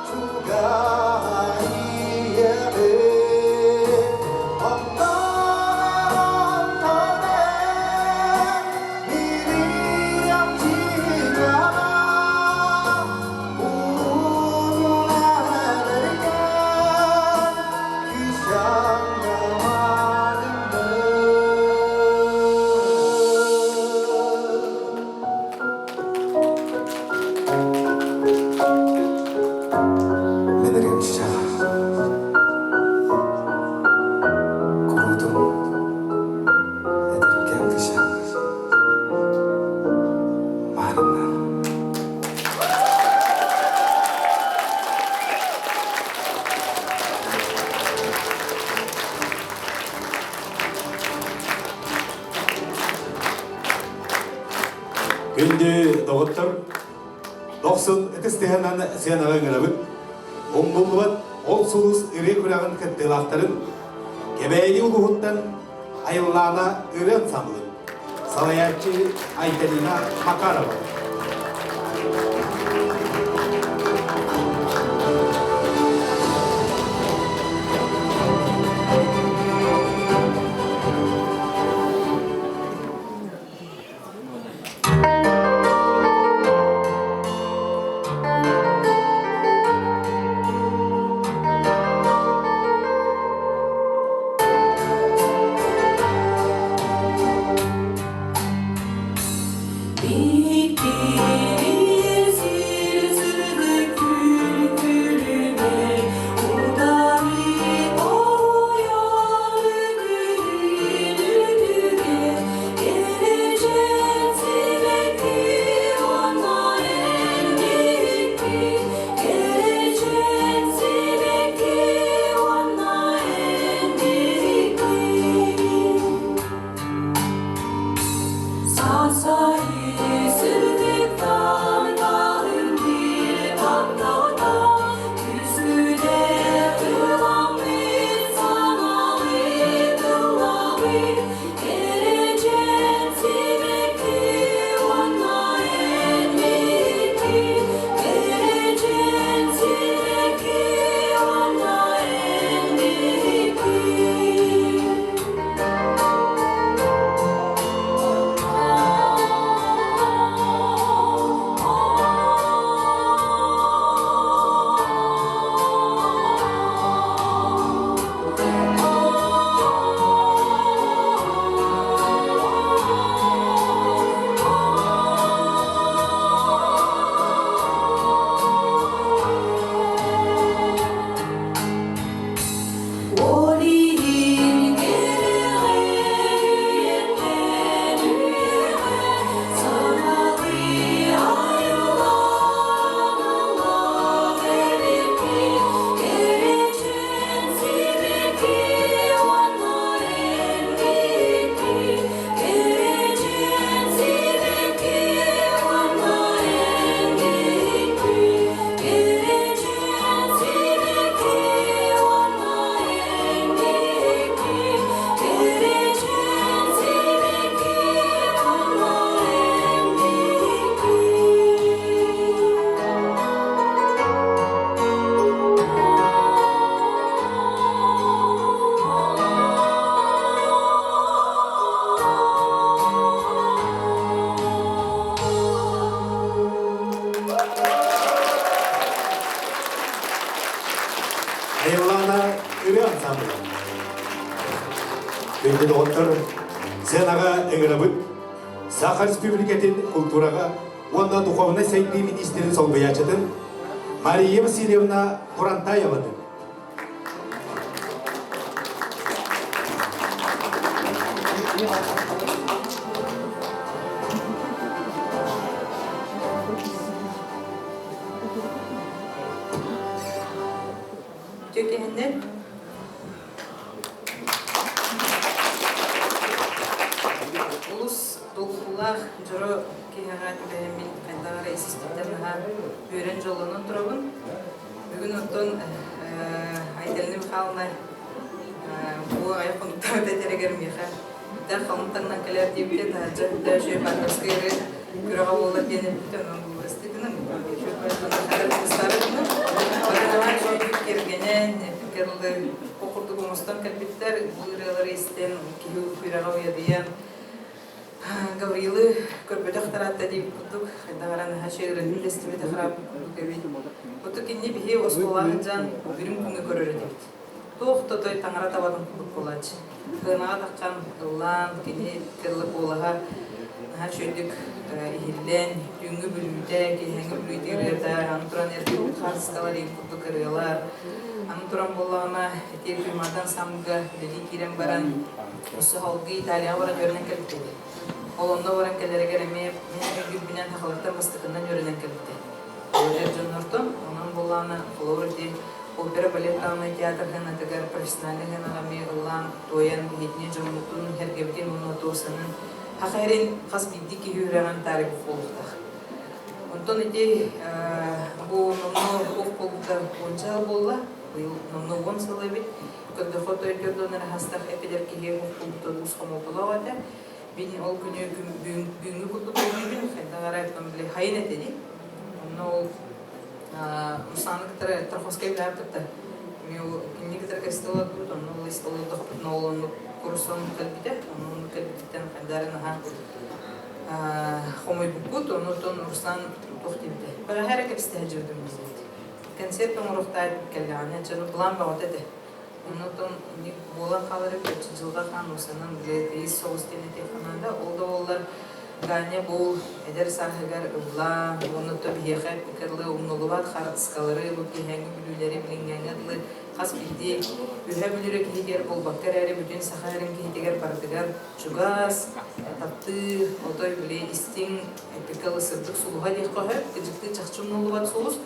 чугаһан иһэҕин. Онтон онтон эн мириэм чыычааҕа, Мен эргим чычаҕа куруутун эдэркээн кыша маарыннар. Күндү доҕоттор, дохсун ытыс тыһынан сыанаҕа ыҥырабыт. Умнуллубат ол сулус ырыа күрэҕин кыттыылаахтарын Кэбээйи улууһуттан Айыллаана ырыа ансамблын салайааччы Айталина Макарова. Big Степанова. Күндү доҕоттор, сценаҕа ыҥырабыт Саха Республикатын култуураҕа уонна духовнай сайдыы министрин солбуйааччытын Мария Васильевна Турантаеваны. Үтүө киһиннэр Олус долгутуулаах дьоро киһиэхэ түбэһэммин хайдах эрэ ис-испиттэн наһаа үөрэн дьоллонон турабын. Бүгүн оттон Айталина Михайловна бу аҕыйах хонуктаах этэригэр миэхэ Дэх халыҥ таҥнан кэлээр диэбитэ, таһырдьа үрдэ үчүгэй Павловскай ырыа күрэҕэ буолар диэн эппитэ, онон быстыы гынан, үчүгэй гынан, барынаҕа үчүгэйдик кэргэнэн, кэрылы ол курдук оҥостон кэлбиттэр, бу ырыалары истэн, киһи күрэҕэ уйадыйан, Гаврилы көрбөтөх тараатта диэбит курдук, хайдах эрэ наһаа үчүгэй ырыатын үллэстибит храм курдук эбит. Оту кинини биһи оскуолаҕа сылдьан үрүҥ күҥҥэ көрөр этибит. Туох да той таҥара табатын курдук буолааччы. Сыанаҕа таххан ыллаан, кини кылы куолаһа наһаа үчүгэйдик иһиллэн, түүҥҥү бүлүүтэ, киэһээҥҥи бүлүүтэ ырыата, аны туран эргийбит хаартыскалар иһин курдук ырыалар. Аны туран буоллаҕына, ити Туймаада ансамблга үлэлии киирэн баран, өссө салгыы Италияҕа баран үөрэнэн кэлбит этэ. Ол онно баран кэлэригэр эмиэ мин өйдүүрбүнэн сахалартан бастакыннан үөрэнэн кэлбитэ. Эр дьоннортон, онон буоллаҕына, холобур ити Опера балет даҕаны театр сыанатыгар профессиональнай сыанаҕа эмиэ ыллаан, туойан, биһигини дьоммутун, сэргэбитин уонна туосанын саха эрин хас биирдии киһи үөрэҕин таарыйбыт буолуохтаах. Онтон ити бу номнуо туох буолбута уонча сыл буолла, быйыл номнуо 10 сыл эбит. Көрдөххө той төрдүөн арахастах эпидэр киһи уох буолбута уус хомолтолоох этэ. Мин ол күнү бүгүҥҥү курдук өйдүүбүн, хайдах эрэ били хайын этэ дии. Онно ол Русланы кытары Тарховскай билээт кытта кинини кытары кэстэ олордубут, онно ол олордохпутуна ол оннук курсон кэлбитэ, онно оннук кэлбититтэн хайдары наһаа хомойбуппут, оннуттан Руслан туох диэбитэ. Бэҕэһээ эрэ кэпсэтэ сылдьыбытым диэбит. Концерт оҥоруохтаах кэллэҕинэ, дьону план бөҕөтө этэ. Оннуттан инник буолан хаалар эбит, дьылҕа хаан уусанан били тыйыс соҕус диэн этиэххэ наада. Ол да буоллар Ганя бу эдэр сааһыгар ыллаан, уонна то биһиэхэ эппиккэ умнуллубат хаартыскалары, бу киэһээҥҥи бүлүүлэри билиҥҥээҥҥэ дылы хас биирдии үһэ бүлүүрэ киһитигэр буолбакка эрээри бүтүн саха эрин киһитигэр барытыгар чугас, таптыыр, отой били истиҥ эппиккэ дылы сырдык сулуһа диэххэ сөп, кыдьыктыы чахчы умнуллубат сулус.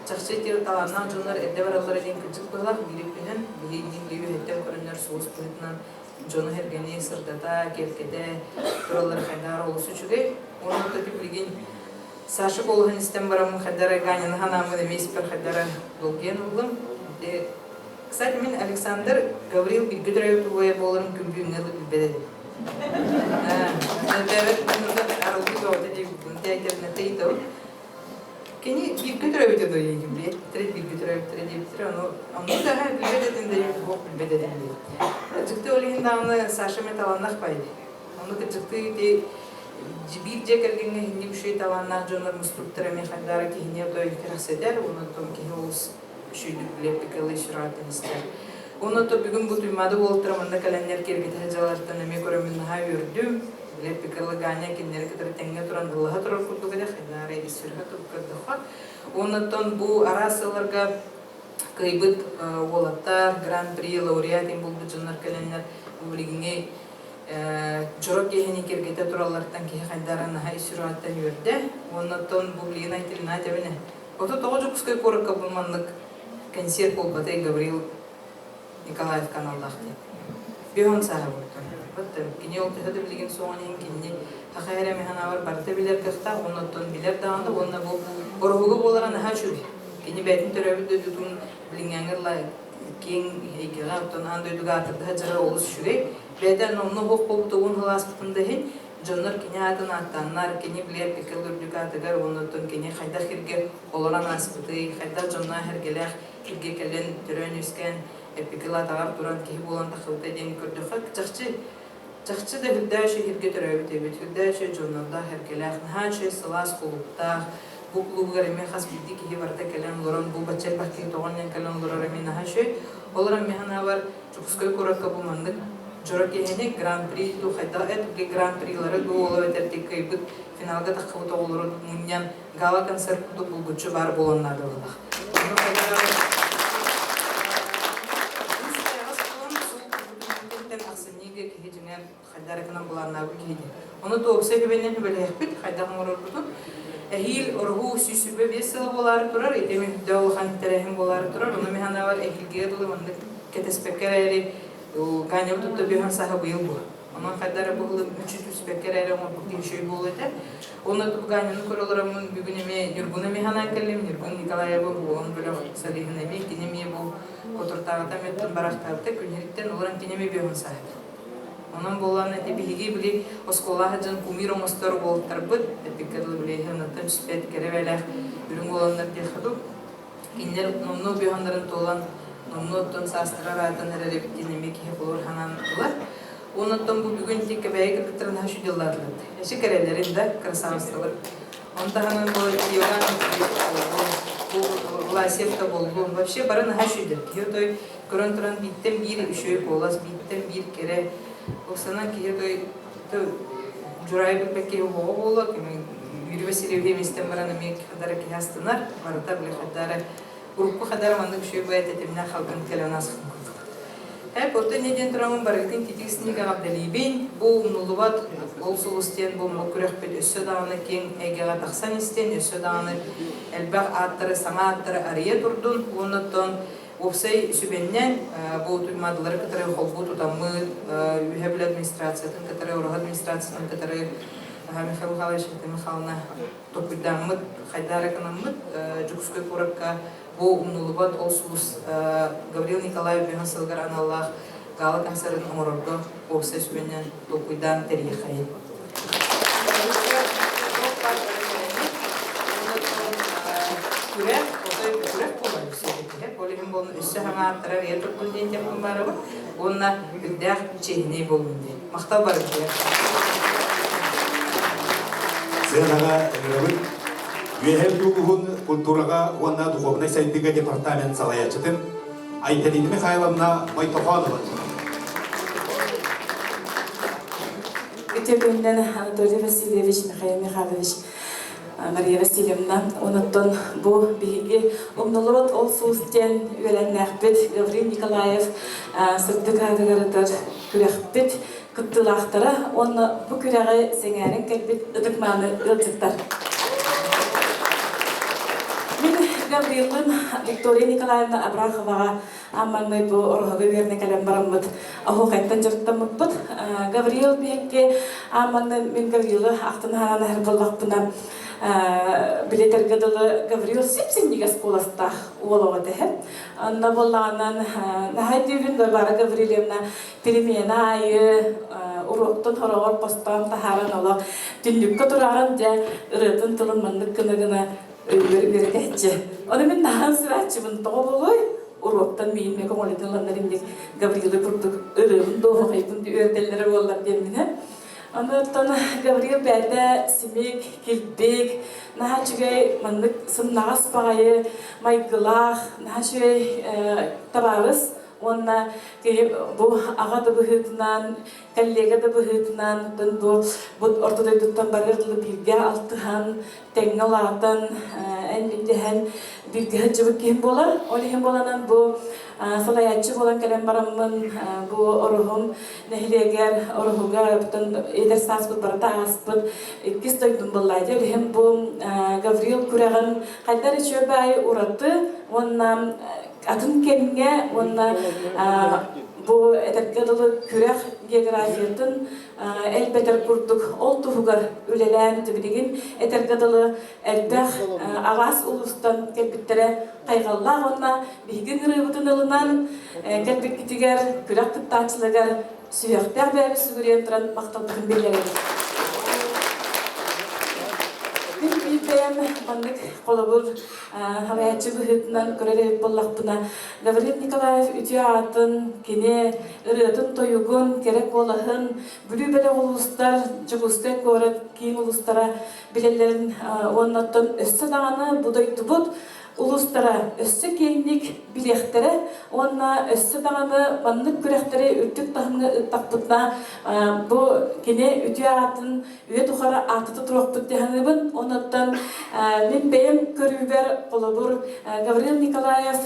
Чахчы ити талааннаах дьоннор эрдэ бараллара диэн кырдьык быһылаах биир өттүнэн биһиги үөһэттэн көрөннөр сулус быһыытынан дьону-сэргэни сырдата, киэргэтэ тураллара хайдаар олус үчүгэй. Уонна ити билигин Саша куолаһын истэн бараммын хайдара Ганяны ханааммын эмиэ испэр хайдара долгуйан ыллым. Ити Кстати, мин Александр Гаврил бииргэ төрөөбүт убайа буоларын күн бүгүҥҥэ дылы билбэт этим. Арылгы бөҕөтө диэбиппин тээйтэринэ Кини бииргэ төрөөбүтэ дуо диигин билиэттэрэ бииргэ төрөөбүттэрэ диэбиттэрэ ону оннук даҕа билбэт этим да суох билбэт этим диир. Кырдьыкты ол иһин даҕаны Саша эмиэ талааннаах баайды. Ону кырдьыкты ити биир дьиэ кэргэҥҥэ иһинник үчүгэй талааннаах дьоннор мустубуттара эмиэ хайдара киһини отой кэрэхсэтэр, онон киһи олус үчүгэйдик билэр ылый сүрэҕиттэн истэр. Уонна то бүгүн бу Туймаада уолаттара манна кэлэннэр киэргэтэ сылдьалларыттан эмиэ көрөммүн наһаа үөрдүм. Билэр Пикалы Ганя кинилэри кытары тэҥҥэ туран ыллаһа турар курдук этэ, хайдары ис сүрэхэ турук көрдөххө. Уоннаттан бу араас сылларга кыайбыт уолаттар, гран-при, лауреат иһин булбут дьоннор кэлэннэр бу билигиҥҥи дьоро киэһэни киэргэтэ тураллартан киһи хайдара наһаа ис сүрэҕиттэн үөрдэ. Уоннаттан бу билигин Айталина этэбинэ Ото тоҕо Дьокуускай куоракка бу маннык кэнсиэр буолбатай Гаврил Николаев каналлаах диэн. Биһон сааһа буолтун. Кини ол төһө да билигин суоҕун иһин кинини саха эрэ механавар барыта билэр кыахтаах, уонна оттон билэр даҕаны уонна бу ороһуга буолара наһаа үчүгэй. Кини бэйэтин төрөөбүт дойдутун билиҥҥээҥҥэ ыла киэҥ эйгэҕэ, оттон аан дойдуга аатырдаһа дьарар олус үчүгэй. Бэйэтэ онно суох буолбута уон сыл ааспытын да иһин, дьоннор кини аатын ааттааннар, кини билэр Пекел үрдүк аатыгар уонна оттон кини хайдах сиргэ олорон ааспытый, хайдах дьонноох эргэлээх сиргэ кэлэн төрөөн-үөскээн Эпикил атаҕар туран киһи буолан тахсыбыта диэн көрдөххө, чахчы чахчы да үрдээх үчүгэй сиргэ төрөөбүт эбит, үрдээх үчүгэй дьоннордоох эргэлээх, наһаа үчүгэй сылаас кулууптаах, Бу клубугар эмиэ хас биирдии киһи барыта кэлэн олорон, бу бачча элбэх киһи тоҕо анньан кэлэн олорор эмиэ наһаа үчүгэй. Олорон мин санаабар, Дьокуускай куоракка бу маннык дьоро киһини гран-при дуу хайдах этгэ гран-прилары дуу ол эбэтэр кыайбыт финалга таххыбыт оҕолору мунньан гала-концерт курдук булгуччу баар буолуон наадалаах. Ахсынньыга киһи дьиҥэр хайдах эрэ гынан былааннаабыт киһи диэн. Ону туопсай түбэнэн түбэлэһиэхпит, хайдах оҥорорбутун. Эһиил Ороһу 125 сыла буолаары турар, ити үрдэ улахан тэрээһин буолаары турар. Ону мин санаабар эһиилгигэ дылы маннык кэтэспэккэ эрээри Ганябыт тутта бүһэн саһа быйыл бу. Онон хайда эрэ бу ылы мүччү түспэккэ эрээри оҥорбут киһи үчүгэй буолуо этэ. Уонна Ганяны көрө олороммун бүгүн эмиэ Ньургуну эмиэ санаан кэллим. Ньургун Николаевы уолун бөлөх солиһын эмиэ кини эмиэ бу Котуртааҕыта эмиэттэн барахтаабыта күнүһүттэн олорон кини эмиэ бүһэн саһыта. Онон буолан ити биһиги били оскуола сылдьан кумир оҥостор уолаттарбыт, эппиккэ дылы били ыһыанаттан түспэт кэрэ бэлэх үрүҥ уоланнар диэххэ дуу. Кинилэр номнуо быһаннарын туолан, номнуо оттон саастара ыраатан эрэр эбит диэн эмиэ киһи холур санаан ылар. Уонна оттон бу бүгүн ити Кэбээйи кыргыттарын наһаа үчүгэй Эчи кэрэлэрин да, красавицалар. Он таһынан бу Иван бу Власьев да боллун. Вообще бары наһаа үчүгэйдэр. Киһи той көрөн туран бииртэн биир үчүгэй куолас, бииртэн биир кэрэ. Оксана киһи той Дьурай билбэт киһи оҕо буолуо, Юрий Васильевич эмистэн баран эмиэ хадара киһи астынар, барыта били хадара урукку хадара маннык үчүгэй бэйэ тэтимнээх халгын кэлэн ааспытын курдук. Эп оттон не диэн тураммын барыгытын китиисник эҕэрдэлиибин. Бу умнуллубат ол сулус диэн бу омук күрэхпит өссө даҕаны киэҥ эйгэҕэ тахсан истин, өссө даҕаны элбэх ааттары, саҥа ааттары арыйа турдун. Уонна оттон Уопсай сүбэннэн бу туймаадылары кытары холбуу тутаммыт, Үөһээ Бүлүү администрациятын кытары, Ороһу администрациятын кытары Михаил Михайлович Михайловна толкуйдааммыт, хайдах эрэ гынаммыт Дьокуускай куоракка бу умнуллубат ол сулус Гаврил Николаев бөһөн сылыгар аналлаах гала-концерын оҥорорго уопсай сүбэннэн толкуйдаан тэрийиэххэйин. Күрэх, отой күрэх буолар өссө Ол иһин буолун өссө хаҥааттарар ийэ турдун диэн диэхпин баарабын. Уонна үрдээх чиэһинэй буолун диэн. Махтал барытыгар. Сыанаҕа ыҥырабыт Үөһээ Бүлүү улууһун культураҕа уонна духовнай сайдыыга департамент салайааччытын Айталина Михайловна Мойтохонова. Үтүө күнүнэн Анатолий Васильевич, Михаил Михайлович, Мария Васильевна. Онуттан бу биһиги умнуллубат ол суус диэн үөрэннээхпит Гаврил Николаев сырдык аатыгар күрэхпит кыттыылаахтара уонна бу күрэҕи сэҥээрэн кэлбит ытык-мааны ыалдьыттар. Мин Гаврилым Виктория Николаевна Абраховаҕа аан маҥнай бу Ороһуга үөрэнэ кэлэн бараммыт оһуохайтан дьарыктаммыппыт. Гавриил биһикки аан маҥнай мин Гаврилы ахтан аһаан аһар буоллахпына билетэргэ дылы Гаврил сип-синньигэс куоластаах уол оҕо тэһэ. Онно буоллаҕынан наһаа өйдүүбүн Варвара Гаврильевна перемена аайы уруоктан хороҕор хостоон таһааран олох түннүккэ турааран дьэ ырыатын тылын маннык гына-гына өйүгэр үөрэтээччи. Ону мин наһаа ысырааччыбын тоҕо буолуой? Уруоктан миин мэ көҥүлүтүн ыланнар инник Гаврилы курдук ырыабын дуоһуһайбын үөрэтэллэрэ буоллар диэмминэ. Ону Гаврил бэйэтэ симик, килбик, наһаа үчүгэй маннык сымнаҕас баҕайы майгылаах, наһаа үчүгэй табаарыс уонна киһи бу аҕа да быһыытынан, коллега да быһыытынан, бу бу орто дойдуттан барыар дылы бииргэ алтыһан, тэҥҥэ улаатан, эн дэһэн бииргэ сылдьыбыт киһим буолар. Ол иһин буоланан бу салайааччы буолан кэлэн бараммын бу Ороһум нэһилиэгэр Ороһуга бүтүн эдэр сааспыт барыта ааспыт иккис дойдум буолла. Ол иһин бу Гаврил күрэҕин хайдах үчүгэй ураты уонна атын кэмҥэ уонна бу этэргэ дылы күрэх географиятын элбэтэр курдук ол туһугар үлэлээн билигин этэргэ дылы элбэх араас улуустан кэлбиттэрэ хайҕаллаах уонна биһиги ыҥырыыбытын ылынан кэлбиккитигэр күрэх кыттааччыларыгар сүһүөхтээх бэйэбит сүгүрүйэн туран махталбытын биллэрэбит. бэйэм маннык холобур халайааччы быһыытынан көрөр эбит буоллахпына, Гаврил Николаев үтүө аатын, кини ырыатын-тойугун, кэрэ куолаһын Бүлүү бөлөх улуустар, Дьокуускай куорат киин улуустара билэллэрин уонна оттон өссө даҕаны бу дойдубут улуустара өссө киэҥник билиэхтэрэ уонна өссө даҕаны маннык күрэхтэри үрдүк таһымҥа ыыттахпытына бу кини үтүө аатын үйэ тухары ааттата туруохпут дии саныыбын. Онуттан мин бэйэм көрүүбэр холобур Гаврил Николаев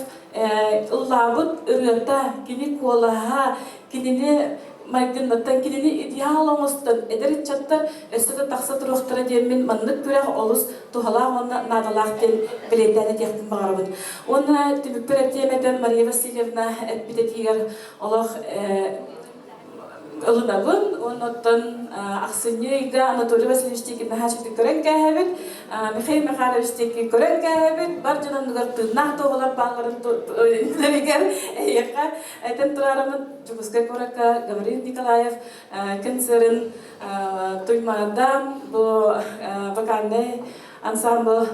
ыллаабыт ырыата, кини куолаһа, кинини майгыннаттан кинини идеал оҥостон эдэр ыччаттар өссө да тахса туруохтара диэммин маннык күрэх олус туһалаах уонна наадалаах диэн бэлиэтээн этиэхпин баҕарабын. Уонна түмүкпэр этиэм этэ Мария Васильевна эппит этиигэр олох ылынабын. Оннуттан ахсынньы ыйга Анатолий Васильевич диэки наһаа үчүгдүк көрөн кээһэбит. Михаил Михайлович диэки көрөн кээһэбит. Бар дьон оннугар тыыннаах туоһулар баалларын эһиэхэ этэн тураарыммыт Дьокуускай куоракка Гаврил Николаев концерын Туймаада бу вокальнай ансамбл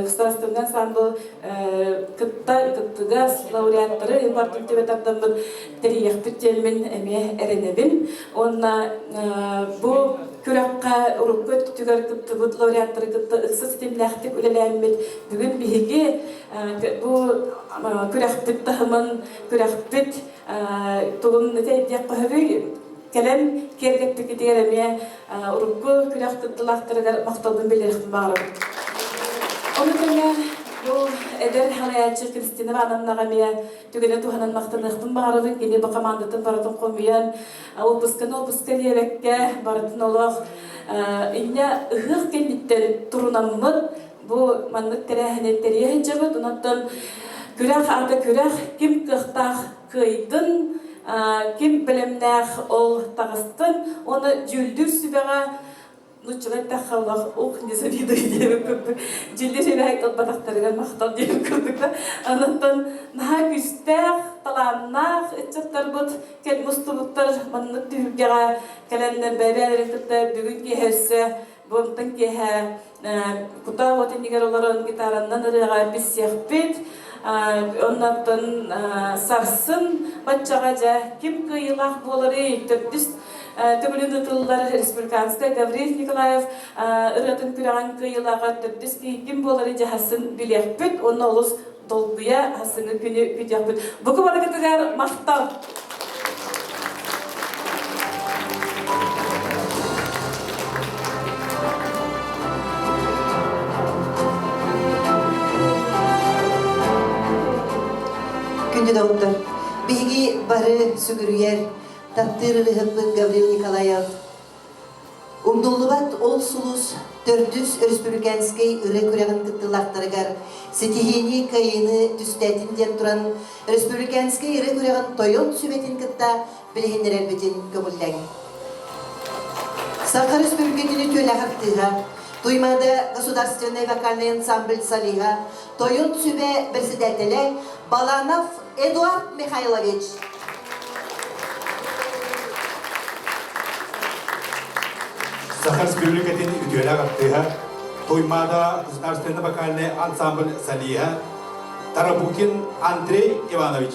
государственный ансамбл кытта кыттыгас лауреаттары бардым түбэ тардаммыт тэрийиэхпит диэммин эмиэ эрэнэбин уонна бу күрэххэ урукку өттүгэр кыттыбыт лауреаттары кытта ыкса ситимнээхтик үлэлээммит бүгүн биһиги бу күрэхпит таһымын күрэхпит тугун диэххэ сөбүй кэлэн киэргэппиккитигэр эмиэ урукку күрэх кыттыылаахтарыгар махталбын биллэриэхпин баҕарабын. Ону тэҥэ бу эдэр салайааччы Кристина Ивановнаҕа эмиэ түгэнэ туһанан махтаныахпын баҕарабын. Кини бу командатын барытын хомуйан, отпусканы отпуска диэбэккэ, барытын олох инньэ ыһыах кэнниттэн турунаммыт бу маннык тэрээһини тэрийэ сылдьабыт. Онон күрэх аата күрэх, ким кыахтаах кыайдын, ким бэлэмнээх ол таҕыстын уонна дьүүллүүр сүбэҕэ нуччалар эттэххэ олох ух не завидую диэбит курдук дьүүллүүр сүбэҕэ ылбатахтарыгар махтал диэбит курдук да онон наһаа күүстээх талааннаах ыччаттарбыт кэл мустубуттар маннык түһүлгэҕэ кэлэннэр бэйэ-бэйэлэрин кытта бүгүн киэһэ өссө бу киэһэ кутаа уот иннигэр олорон гитараннан ырыаҕа билсиэхпит. Оннуттан сарсын баччаҕа дьэ ким кыайыылаах буоларый төрдүс төгүлүн ыытыллар республиканскай Гаврил Николаев ырыатын күрэҕин кыайыылааҕа төрдүс киһи ким буоларый дьаһасын билиэхпит уонна олус долгуйа сарсыҥҥы күнү күүтүөхпүт. Буку барыгытыгар махтал! Күндү доҕоттор, биһиги бары сүгүрүйэр, таптыыр ырыһыппыт Гаврил Николаев Умнуллубат ол сулус төрдүс өрөспүүбүлүкээнскэй ырыа күрэҕин кыттыылаахтарыгар ситиһиини, кыайыыны түстээтин диэн туран, өрөспүүбүлүкээнскэй ырыа күрэҕин тойон сүбэтин кытта билиһиннэрэрбитин көҥүллээҥ. Саха Өрөспүүбүлүкэтин үтүөлээх артыыһа, Туймаада государственнай вокальнай ансамбль солиһа, Тойон сүбэ председателэ Баланов Эдуард Михайлович. Саха Республикатын үтүөлээх артыыһа, Туймаада государственный вокальный ансамбль солиһа Тарабукин Андрей Иванович.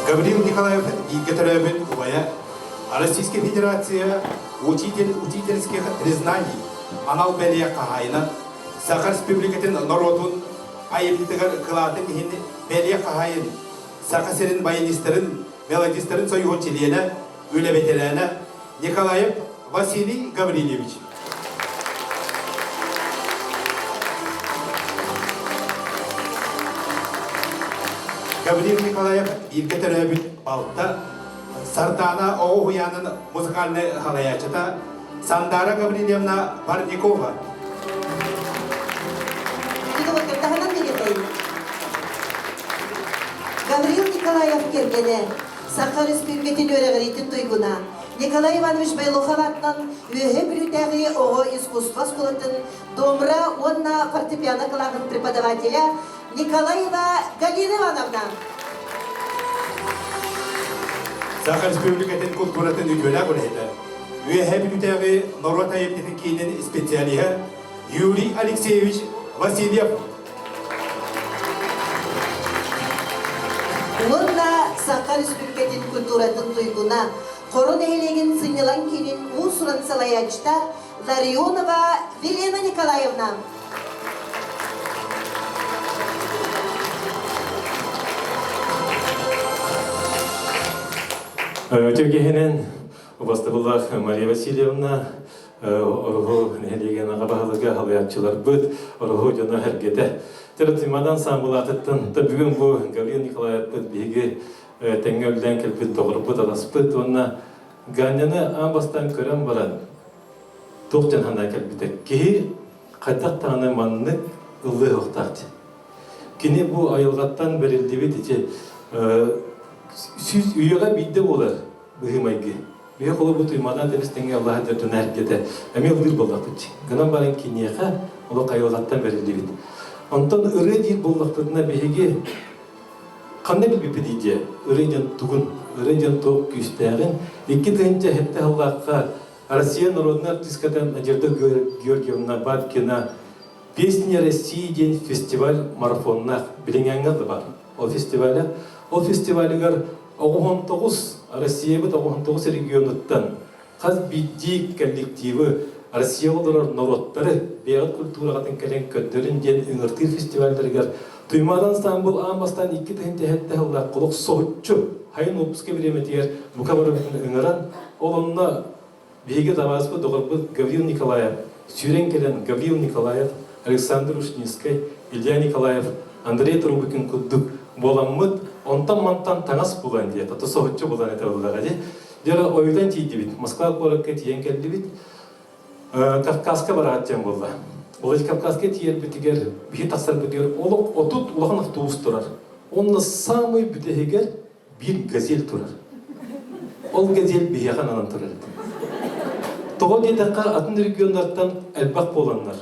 Гаврил Николаев бииргэ төрөөбүт убайа Российская Федерация учитель учительских признаний анал бэлиэ хаһаайына Саха Республикатын норуотун айымньытыгар кылаатын иһин бэлиэ хаһаайын Саха сирин баянистарын, мелодистарын союһун чилиэнэ, үлэ бэтэрээнэ Николаев Василий Гаврильевич. Гаврил Николаев бииргэ төрөөбүт балта Сардаана оҕо уһуйаанын музыкальнай салайааччыта Сандара Гаврильевна Парникова. Гаврил Николаев кэргэнэ, Саха Өрөспүүбүлүкэтин үөрэҕириитин туйгуна Николай Иванович Байлухов аатынан Үөһээ Бүлүүтээҕи оҕо искусство оскуолатын домра уонна фортепиано кылааһын преподавателя Николаева Галина Ивановна. Саха Республикатын култууратын үтүөлээх үлэһитэ, Үөһээ Бүлүүтээҕи норуот айымньытын киинин специалиһа Юрий Алексеевич Васильев. Уонна Саха Республикатын культуратын туйгуна, Хоро нэһилиэгин сынньалаҥ киинин уус-уран салайааччыта Ларионова Велена Николаевна. Өтүгүһүнэн убастабыллаах Мария Васильевна, Ороһу нэһилиэгин аҕа баһылыга халыйааччыларбыт, Ороһу дьоно эргэтэ. Төрөтүмадан саамбылаатыттан бүгүн бу Гаврил Николаевпыт биһиги тэҥҥэ үллээн кэлбит доҕорбут адаспыт уонна Ганяны аан бастаан көрөн баран туох дьон санаа кэлбитэ. Киһи хайдах даҕаны маннык ыллыа суохтаах дии. Кини бу айылҕаттан бэриллибит ити үйэҕэ биирдэ буолар быһыы-майгы. Биһи холобу туймадан тэбис тэҥҥэ Аллаһ дьардына эргэтэ эмиэ ыллыыр буоллахпыт дии. Гынан баран киниэхэ олох айылҕаттан бэриллибит. Онтон ырыа диир буоллахпытына биһиги ханна билбиппит диэ ырыа диэн тугун, ырыа диэн туох күүстээҕин 2007 сыллаахха Россия народнай артистката Надежда Георгиевна Бабкина «Песни России» диэн фестиваль марафоннаах билиҥҥэ да бар. Ол фестиваля ол фестивалыгар 99 Россиябыт 99 регионуттан хас биирдии коллективы Россия олорор норуоттары бэйэҕит культураҕытын кэлэн көрдөрүн диэн ыҥыртыыр фестивалларыгар Туймаада ансаамбыл аан бастаан 2007 сыллаах олох соһуччу хайын отпуска бириэмэтигэр бука барыбытын ыҥыран ол онно биһиги табаарыспыт доҕорбут Гаврил Николаев сүүрэн кэлэн Гаврил Николаев, Александр Ушницкай, Илья Николаев, Андрей Трубыкин курдук буоламмыт онтон-мантан таҥас булан диye, тото соһуччу булан этэ буоллаҕа дии. Дьэ ойутан тиийдибит, Москва куоракка тиийэн кэллибит. Кавказка бараат диэн буолла. Владикавказка тиийэрбитигэр, биһи тахсарбытыгар олох отут улахан автобус турар. Онно самый бүтэһигэр биир газель турар. Ол газель биһиэхэ ананан турар этэ. Тоҕо диэтэххэ, атын регионнартан элбэх буоланнар,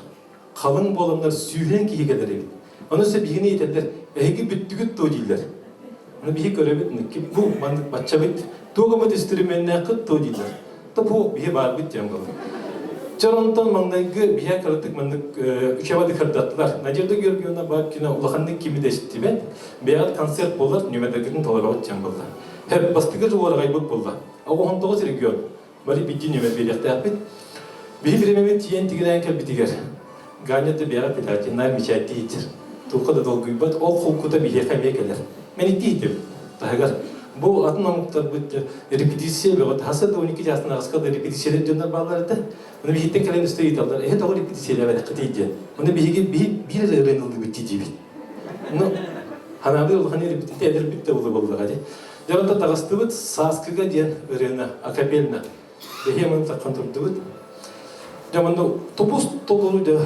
халыҥ буоланнар сүүһүнэн киһи кэлэр эбит. Ону өссө биһигини этэллэр, эһиги бүттүгүт дуо дииллэр. Ону биһи көрөбүт, бу маннык баччабыт, туох эмит үстүрүмүөннээххит дуо дииллэр. Топуох биһи баарбыт диэн буолар. Чор онтон маҥнайгы биһи кыратык маннык үчэбады кырдаттылар. Надежда Георгиевна Бабкина улаханнык кими да истибэт. Бэйэҕит концерт буолар, нүмердэргитин толороҕут диэн буолла. Һэп бастакы дьулуораҕайбыт буолла. 19 регион. Бары биирдии нүмер биэриэхтээхпит. Биһи бириэмэбит тиийэн тигинээн кэлбитигэр Ганя да бэйэҕэ питательнай мечеттии иһитир. Туохха да долгуйбат, ол холкута биһиэхэ эмиэ кэлэр. Мен итти иһитим. Таһыгар бу атын омуктарбыт репетиция бөҕө хаса да 12 чаастан аҕыска да репетициялар дьоннор бааллар этэ. Оны биһиттэн кэлэн өстө ыйыталлар, эһи тоҕо репетициялээбэтэххитий диэн. Оны биһиги биир эрэ ырыаны ыллыбыт дии диибит. Ну, ханаабы улахан репетиция эдэрбит да буолла буоллаҕа дии. Дьэ онтон таҕыстыбыт Сааскыга диэн ырыаны акапельно Бэһиэ маны таххан турдубут. Дьэ манна тупус толору дьэ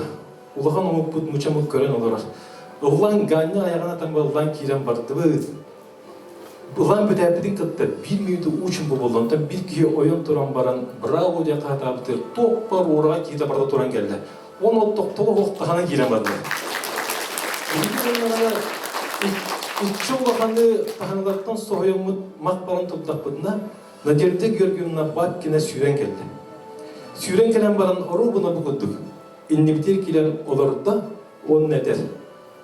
улахан омукпут мучамыт көрөн олорор. Ыллаан Ганя айаҕын атан ыллаан киирэн бардыбыт. Ыллаан бүтээппитин кытта биир мүнүүтэ уучун буолла. Онтон биир киһи ойон туран баран браво диэн хаһытаабытыгар туох уураҕа киирэ барда туран кэллэ. Уон оттохтоло оһох таһынан киирэн барда. Иччи улаханы таһыналартан соһуйаммыт мах баран турдахпытына Надежда Георгиевна Бабкина сүүрэн кэллэ. Сүүрэн кэлэн баран оруобуна бу курдук иннибитигэр киирэн олордо уонна этэр: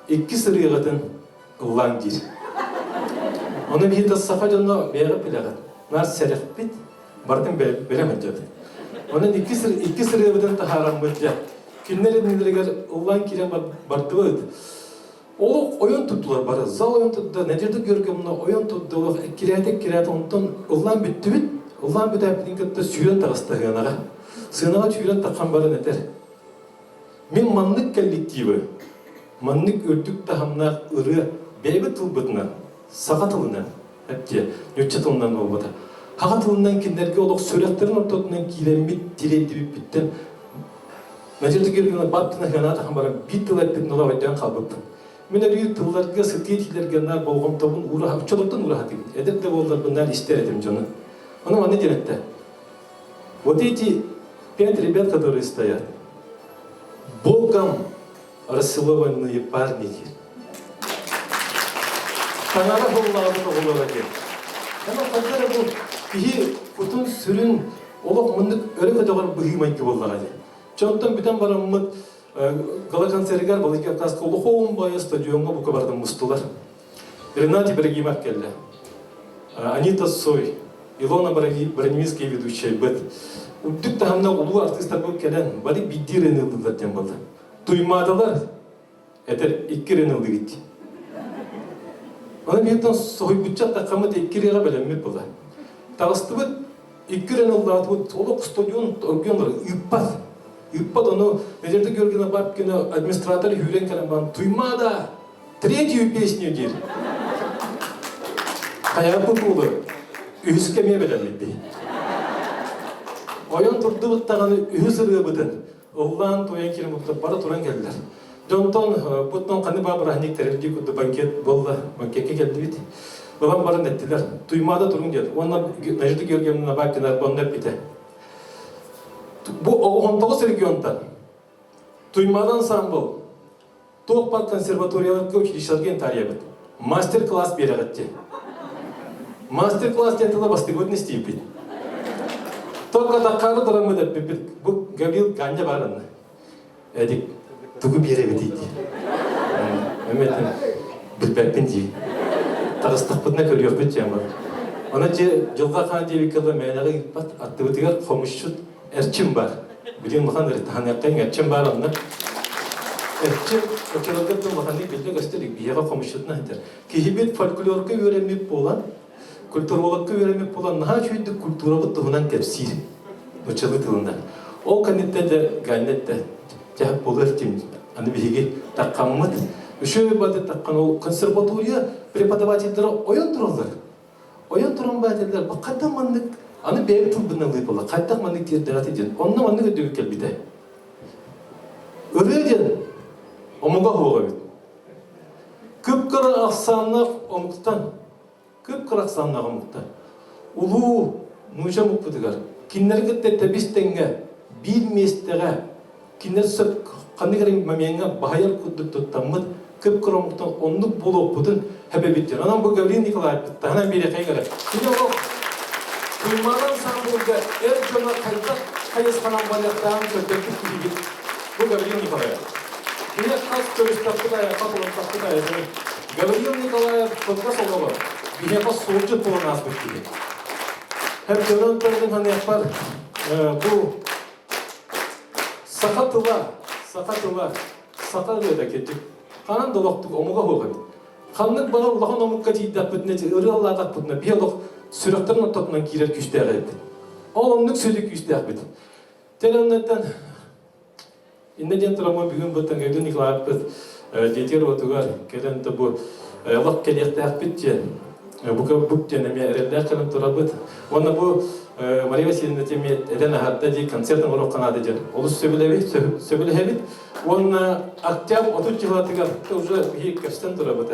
«Икки сырыаҕытын ыллаан диир. Ону биһиги саха дьоно бэйэҕит билэҕит, наар сэрэхпит, барытын бэлэм сылдьабыт. Онон икки сырыабытын таһаараммыт дьэ, кинилэр иннилэригэр ыллаан киирэн бардыбыт. Олох ойон туттулар бары, зал ойон турда, Надежда Георгиевна ойон турда, олох эккирээтэ-эккирээтэ, онтон ыллаан бүттүбүт, ыллаан бүтээппитин кытта сүүрэн таҕыста сыанаҕа. Сыанаҕа сүүрэн таххан баран этэр, Мин маннык коллективы, маннык үрдүк таһымнаах ырыа бэйэбит тылбытынан, саха тылынан, эптиэ, нуучча тылынан буолбата. Саха тылынан кинилэргэ олох сүрэхтэрин ортотунан киирэммит тириэрдибиппиттэн Надежда Георгиевна Бабкина хыанаатахан баран биир тыл эппитин ыла өйдөөн хаалбыппын. Мин өрүү тылларга, сытыы этиилэргэ наар болҕомтобун уураһа, оччолортон уураһатыбын. Эдэр да буолларбын наар истэр этим дьону. Ону манна диэн эттэ. Вот эти пять ребят, которые стоят, Богом расцелованные парни диир. Таҥара буллаабыт оҕолоро диэн. Аны ханна эрэ бу. Киһи кутун-сүрүн олох муннук өрө көтөҕөр быһыы-майгы буоллаҕа дии. Дьонтон бүтэн бараммыт гала-концерыгар Владикавказка улахан баайы стадиоҥҥа бука барытын мустулар. Ренат Ибрагимов кэллэ. Анита Цой, Илона Броневицкая ведущайбыт. Үрдүк таһымна улуу артыыстарбыт кэлэн бары биирдии ырыаны ыллылар диэн буолла. Туймаадалар этэр икки ырыаны ыллыгыт. Оны бииртэн соһуйбучча таххаммыт икки ырыаҕа бэлэммит буолла. Таҕыстыбыт икки ырыаны ыллаатыбыт олох стадион оргион ыыппат. Ыыппат ону Надежда Георгиевна Бабкина администратор үүрэн кэлэн баран Туймаада третью песню диир. Хайааппыт буолур. Үһүскэ эмиэ бэлэммит. Ойон турдубут даҕаны үһүс ырыабытын ыллаан туойан киирэн буттар бары туран кэллилэр. Дьонтон буттан ханны баа бырааһынньык тэрилдии курдук банкет буолла. Банкекка кэлдибит. Ылан баран эттилэр. Туймаада туруҥ диэн. Уонна Надежда Георгиевна Бабкина онно эппитэ. Бу 19 регионтан Туймаада ансамбл туох бар консерваторияларга училищеларга интаарыйабыт. Мастер-класс биэрэҕит диэн. Мастер-класс диэн тыла бастыгыбытын истииппит. Только таххаары тураммыт эппиппит. Бу Гаврил Ганя бар анна. Эдик тугу биэрэбитий дии. Эметин билбэппин дии. Таҕыстахпытына көрүөхпүт диэн бар. Аны дьэ дьылҕа хаан диэбиккэ дылы мээнэҕэ ыыппат аттыбытыгар хомусчут Эрчим бар. Билин улахан ырытаһаныаххайын Эрчим бар онно. Эрчим оччолорго да улаханнык биллэ көстөр биһиэхэ хомусчутунан сылдьар. Киһибит фольклорга үөрэммит буолан, культурологка үөрэммит буолан наһаа үчүгэйдик культурабыт туһунан кэпсиир. Нуччалыы тылынан. Ол кэнниттэн дьэ Ганна эттэ, дьэ буолуо Эрчим, аны биһиги таххаммыт. Үчүгэй бады таххан ол консерватория преподавателлэрэ ойон тураллар. Ойон туран баатылар, бу хайдах маннык аны бэйэбит тылбытынан ылыы хайдах маннык тиэрдэҕэ диэн. Онно маннык өйдөбүл кэлбитэ. Ырыа диэн омуга суох эбит. Кып-кыра ахсааннаах омуктан, кып-кыра ахсааннаах омуктан улуу нууча омукпутугар кинилэри кытта тэбис тэҥҥэ биир миэстэҕэ кинилэр сөп ханнык эрэ момеҥҥа баһыйар курдук туттаммыт кып-кыра омуктан оннук буолуохпутун хэбэбит диэн. Онон бу Гаврил Николаевич таһынан биэриэхэй гэрэ. Кини олох Туймаада ансамблга эр дьоно хайдах хайысханан барыахтааҕын көрдөрбүт киһибит бу Гаврил Николаев. Кини хас көрүстэхпит айахха турунтахпыт айатын Гаврил Николаев кылгас олоҕор биһиэхэ суолдьут буолан ааспыт киһи. Һэп дьонон тылын ханыахпар бу Саха тыла, саха тыла, саха ырыата кирдик. Ханан да олохтук омуга суох эбит. Ханнык баҕар улахан омукка тиийдэхпитинэ, ырыалаатахпытына, биһи олох сүрэхтэрин ортотунан киирэр күүстээх эбиппит. Ол оннук сүдү күүстээхпит. Телоннаттан иннэ диэн тураммын бүгүн быттан Гайдун Николаевпыт дьиэтигэр уотугар кэлэн да бу олох кэлиэхтээхпит диэн Бука бук диэн эмиэ эрэллээх кэлэн турабыт. Уонна бу Мария Васильевна эмиэ этэн аһарда дии концерт оҥоруохха наада диэн олус сөбүлэбит, сөбүлэһэбит. Уонна Октябрь 30 дьылатыгар уже биһи көстөн турабыт.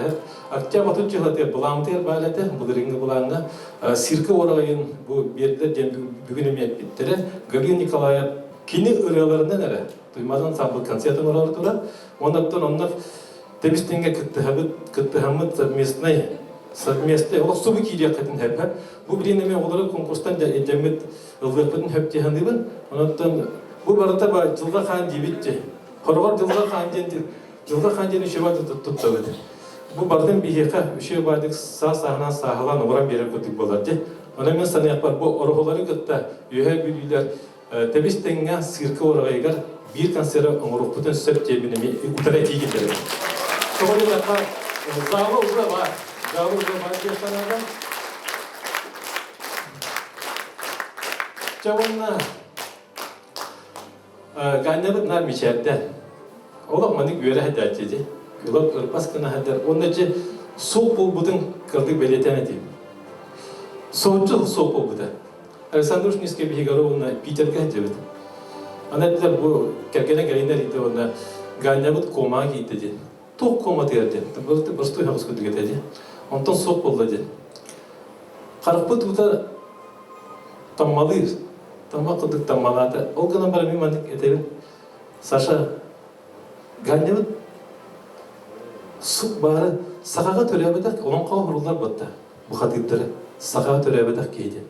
Октябрь 30 дьылатыгар былаамытыгар баар этэ, былырыыҥҥы былааҥҥа циркэ уораҕайын бу биэрдэр диэн бүгүн эмиэ эппиттэрэ. Гаврил Николаев кини ырыаларынан эрэ Туймаада ансамбль концерт оҥорор турар. Уонна оттон онно Тэбис-тэҥҥэ кыттыһабыт, кыттыһаммыт совместнай, совместный олох субу киириэххитин сөп. Бу билигин эмиэ оҕолору конкурстан илдьэммит ыллыахпытын сөп дии саныыбын. Онон бу барыта ба дьылҕа хаан диибит дии. Хороҕор дьылҕа хаан диэн дьылҕа хаан диэн үчүгэй туттабыт. Бу барытын биһиэхэ үчүгэй баайдык саа-сааһынан сааһылаан ууран биэрэр курдук буолар дии. Онон мин саныахпар бу ороһулары кытта Үөһээ Бүлүүлэр тэбис-тэҥҥэ циркэ уораҕайыгар биир концеры оҥоруохпутун сөп диэбин эмиэ утары этии киллэрэбин. Тоҕо диэтэххэ, зала уже бар, зала уже бар диэн санаада. Чэ уонна Ганнябыт наар мичээрдэ. Олох маннык үөрэ сылдьааччы дии. Олох ырбас гына сылдьар. Уонна дьэ суох буолбутун кырдык бэлиэтээн этиим. Соһуччу суох буолбута. Александр Ушницкий биһиги уонна Питергэ сылдьыбыт. Аны этилэр бу кэргэнэ Галина эрийдэ уонна Ганнябыт комаҕа киирдэ диэн. Туох коматыгар диэн. Боростуой хаҕыс курдук этэ диэн. Онтон суох буолла диэн. Харахпыт уута таммалыыр. Тамма курдук таммалаата. Ол гынан баран мин маннык этэбин. Саша, Ганнябыт сук баары сахаҕа төрөөбөтөх олоҥхоҕо суруллар буотта. Бухатыырдары сахаҕа төрөөбөтөх киһи диэн.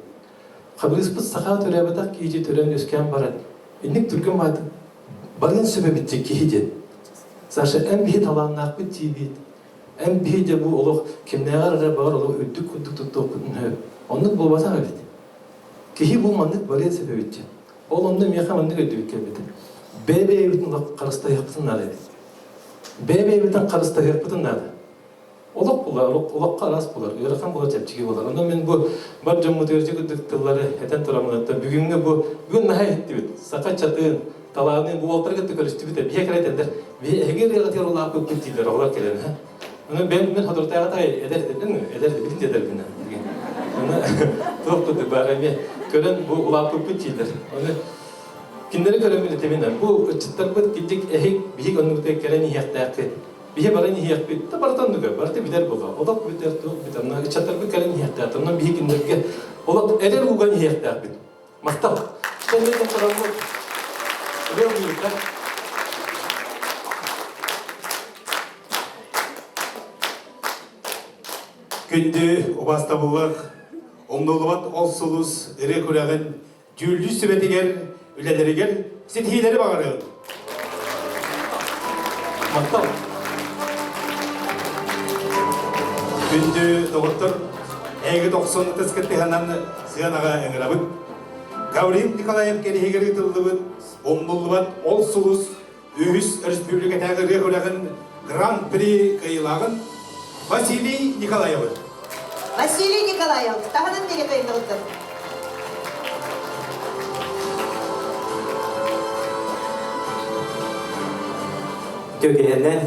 Хабырыыспыт саха төрөөбөтөх киһи төрөөн үөскээн баран, инник түргэн баайдык барыан сөп эбит киһи диэн. Саша, эн биһи талааннаахпыт диибит. Эн биһи дьэ бу олох кимнээҕэр эрэ баҕар олох үрдүк курдук туттуохпутун сөп. Оннук буолбатах эбит. Киһи бу маннык барыан сөп эбит диэн. Ол онно миэхэ маннык өйдөбүл кэлбитэ. Бэйэ-бэйэбитин олох харыстаһыахпытын наада эбит. Бэйэ-бэйэбитин харыстаһыахпытын наада. Олох булар, олоххо араас булар, ыарахан буолар, чэпчэки буолар. Онон мин бу бар дьоммутугар курдук тыллары этэн тураммын, бүгүҥҥү бу бүгүн наһаа иһиттибит. Саха чатын, талаанын бу уолтары кытта көрүстүбүт. Биһиэ кэлэ этэллэр, биһи эһиги ырыаҕытыгар улааппыппыт дииллэр оҕолор кэлэн. Ону бэйэм мин соторутааҕыта эдэр эдэрбин, эдэр билин да эдэрбин. Ону туох курдук баар эмиэ көрөн бу улааппыппыт дииллэр. Ону кинилэри көрөммүн этэмин, бу ыччаттарбыт кирдик эһик биһик оннугутугар кэлэн иһиэхтээххит. Биһи баран иһиэхпит, да барыта оннуга, барыта бүтэр буолла. Олох бүтэр, туох бүтэр. Онно ыччаттарбыт кэлэн иһиэхтээх. Онно биһи кинилэргэ олох эдэр ууган иһиэхтээхпит. Махтал. Кэннитин тураммыт. Ырыа буйута. Күндү убастабыллах, умнуллубат ол сулус ырыа күрэҕин дьүүллүүр сүбэтигэр, үлэлэригэр ситиһиилэри баҕарыаҕын. Махтал. Күндү доҕоттор, эһиги 90 ытыс кыттыһанан сыанаҕа ыҥырабыт. Гаврил Николаев кэриһигэр ыытыллыбыт умнуллубат ол сулус үһүс өрөспүүбүлүкэтээҕи ырыа күрэҕин Гран-при кыайыылааҕын Василий Николаевы. Василий Николаев, таһынан диэри кыайдыбыттар. Түгэнэн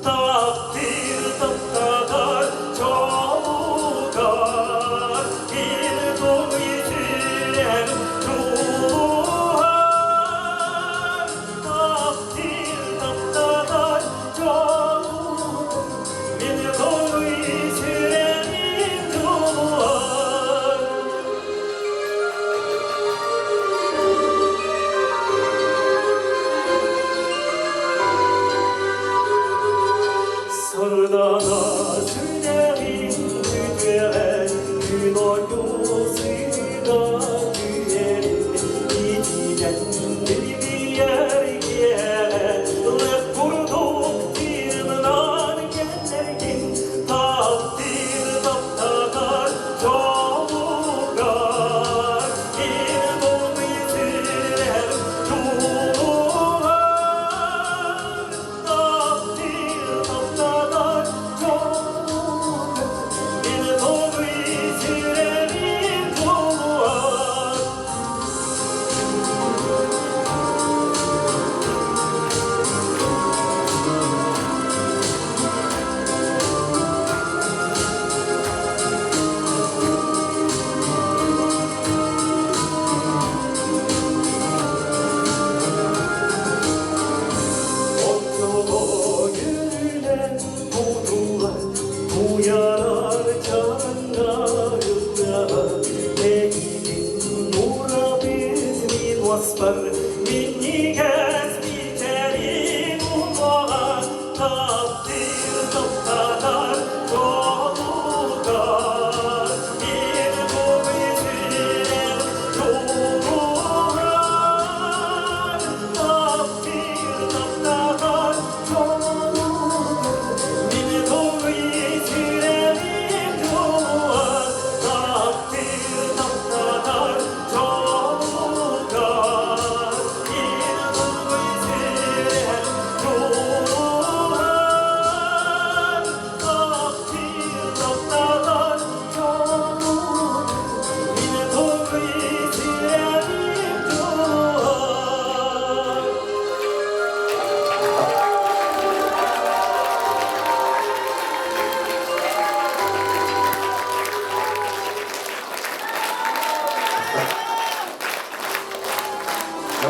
Таптыр таптатар чолугар Bir doyuren çuluhar Таптыр таптатар чолугар Bir doyuren çuluhar.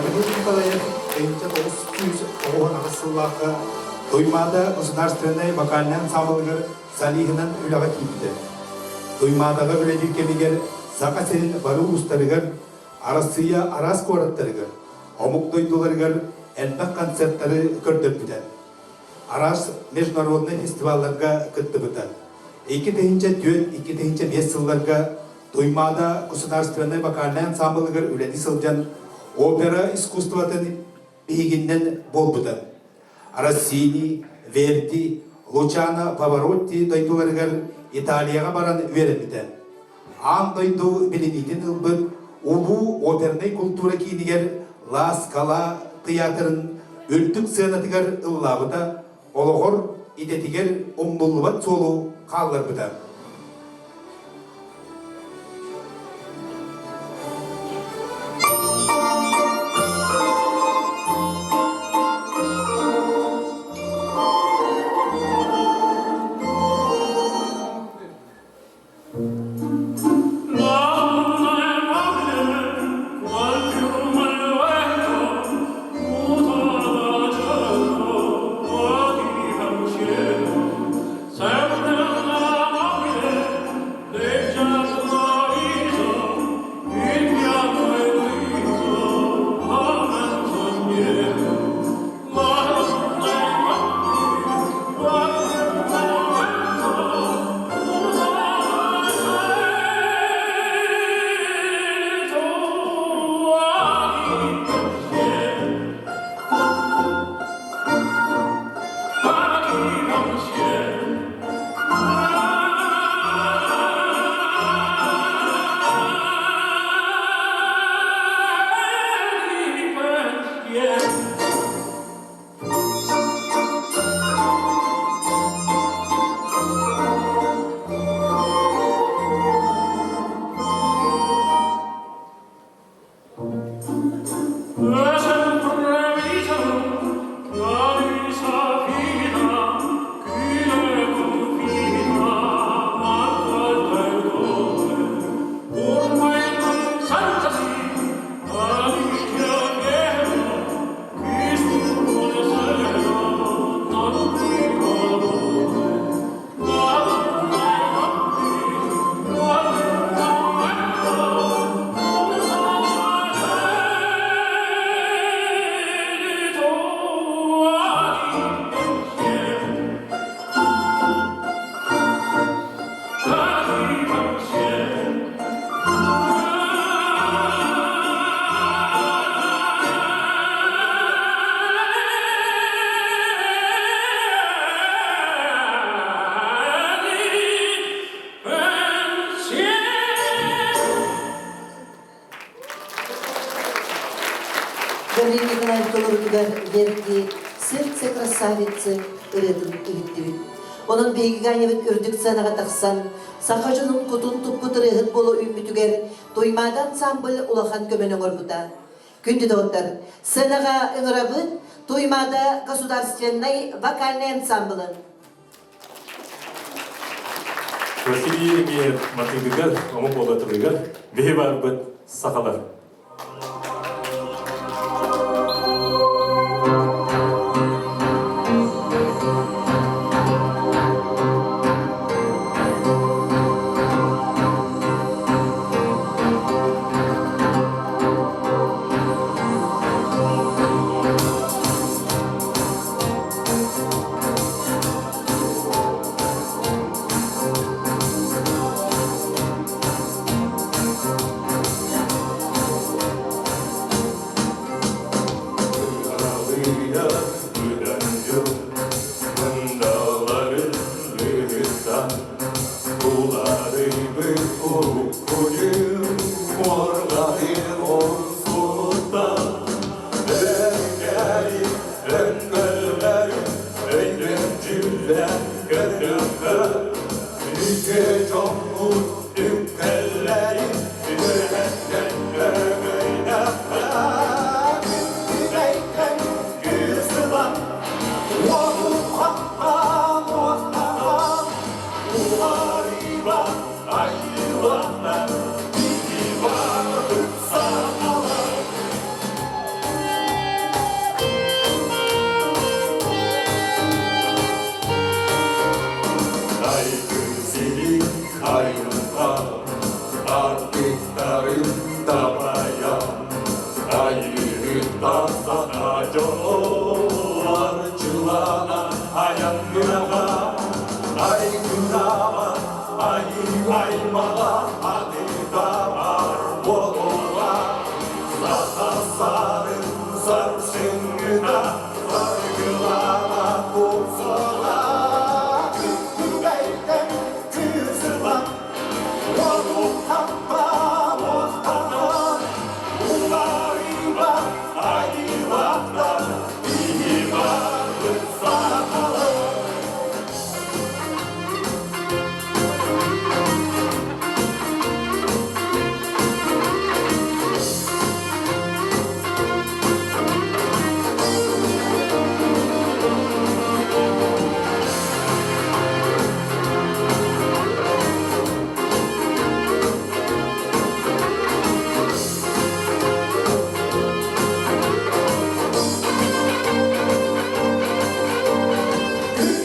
Гаврил Николаев 1998 сыллаахха Туймаада государственнай вокальнай ансаамбылыгар солиһынан үлэҕэ киирбитэ. Туймаадаҕа үлэлиир кэмигэр Саха сирин бары уустарыгар, Арассыыйа араас куораттарыгар, омук дойдуларыгар элбэх концертары көрдөрбүтэ. Араас международнай фестивалларга кыттыбыта. 2004-2005 сылларга Туймаада государственнай вокальнай ансаамбылыгар үлэлии сылдьан опера искусствотын биһигиннэн буолбута. Россини, Верди, Лучано Паваротти дойдуларыгар Италияҕа баран үөрэммитэ. Аан дойду билиниитин ылбыт улуу опернай култуура киинигэр Ла Скала тыйаатырын үрдүк сыанатыгар ыллаабыта, олоҕор идэтигэр умнуллубат суолу хаалларбыта. Гаврил Николаев толорутугар Верди «Сердце красавицы» ырыатын иһиттибит. Онон биһиги Ганябыт үрдүк сценаҕа тахсан, саха дьонун кутун туппут ырыаһыт буола үүммүтүгэр Туймаада ансамбль улахан көмөнү оҥорбута. Күндү доҕоттор, сценаҕа ыҥырабыт Туймаада государственнай вокальнай ансамблын. Василий Еремеев матыыбыгар, омук буолатылыгар биһи барбыт сахалар. Айылҕа артыктарын дабайан, Айыыһыттан саха дьоло арчылана айанныаҕа. Айгыраама, айыы аймаҕа атыытабар буолуоҕа. Саха сарын сарсыҥҥыта саргылана тупсаҕа. Күккүрэйтэн кыысылан, уоту хампа муохтанан, уларыйба айылахтар биһи барбыт сахалар.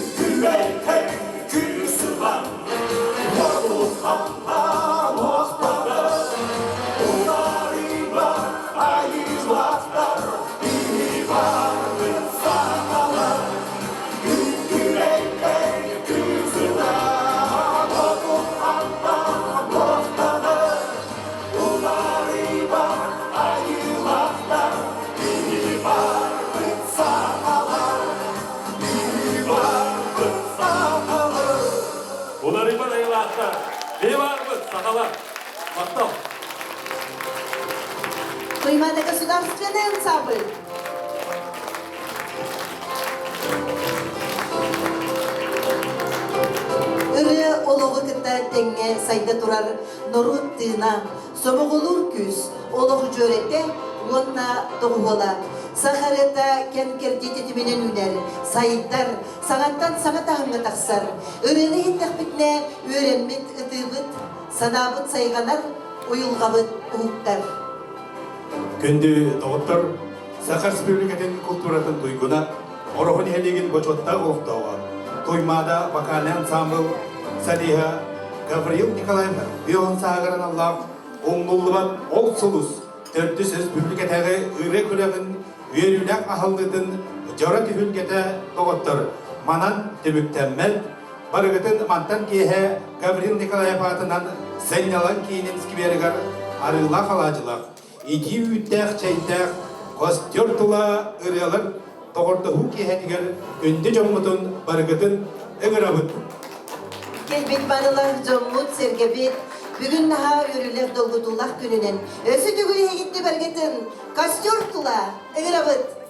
Күккүрэйтэн күүсүлэн, уоту хампа муохтанар, уларыйба айылахтар биһи барбыт сахалар. Күккүрэйтэн күүсүлэн, уоту хампа муохтанар, уларыйба айылахтар биһи барбыт сахалар. Уларыйбат айылаахтар, биһи баарбыт, сахалар. Махтал. Туймаада государственный ансамбль. Ырыа олоҕу кытта тэҥҥэ сайда турар норуот тыына, сомоҕолуур күүс, олох дьүөрэтэ уонна доҕуһуола. Саха ырыата кэм-кэрдии тэтиминэн үүнэр, сайдар, саҥаттан саҥа таһымҥа тахсар. Ырыаны иһиттэхпитинэ үөрэммит ытыыбыт, санаабыт сайҕанар, уйулҕабыт уһуктар. Күндү доҕоттор, Саха Республикатын култууратын туйгуна, Ороһу нэһилиэгин бочуоттаах олохтооҕо, Туймаада вокальнай ансамбл солиһа Гавриил Николаев Бүөҕүн сааһыгар аналлаах умнуллубат ол сулус төрдүс республикатааҕы ырыа күрэҕин үөрүүлээх аһыллыытын дьоро түһүлгэтэ доҕоттор манан түмүктэммэт. Барыгытын мантан киэһэ Гаврил Николаев аатынан сынньалаҥ киинин скверигэр арыылаах алаадьылаах, итии үүттээх чэйдээх костер тула ырыалар доҕордоһуу киэһэтигэр күндү дьоммутун барыгытын ыҥырабыт. Кэлбит барылар дьоммут, сэргэбит бүгүн наһаа үөрүүлээх долгутуулаах күнүнэн өссө төгүл эһигитти баргытын костер тула ыҥырабыт.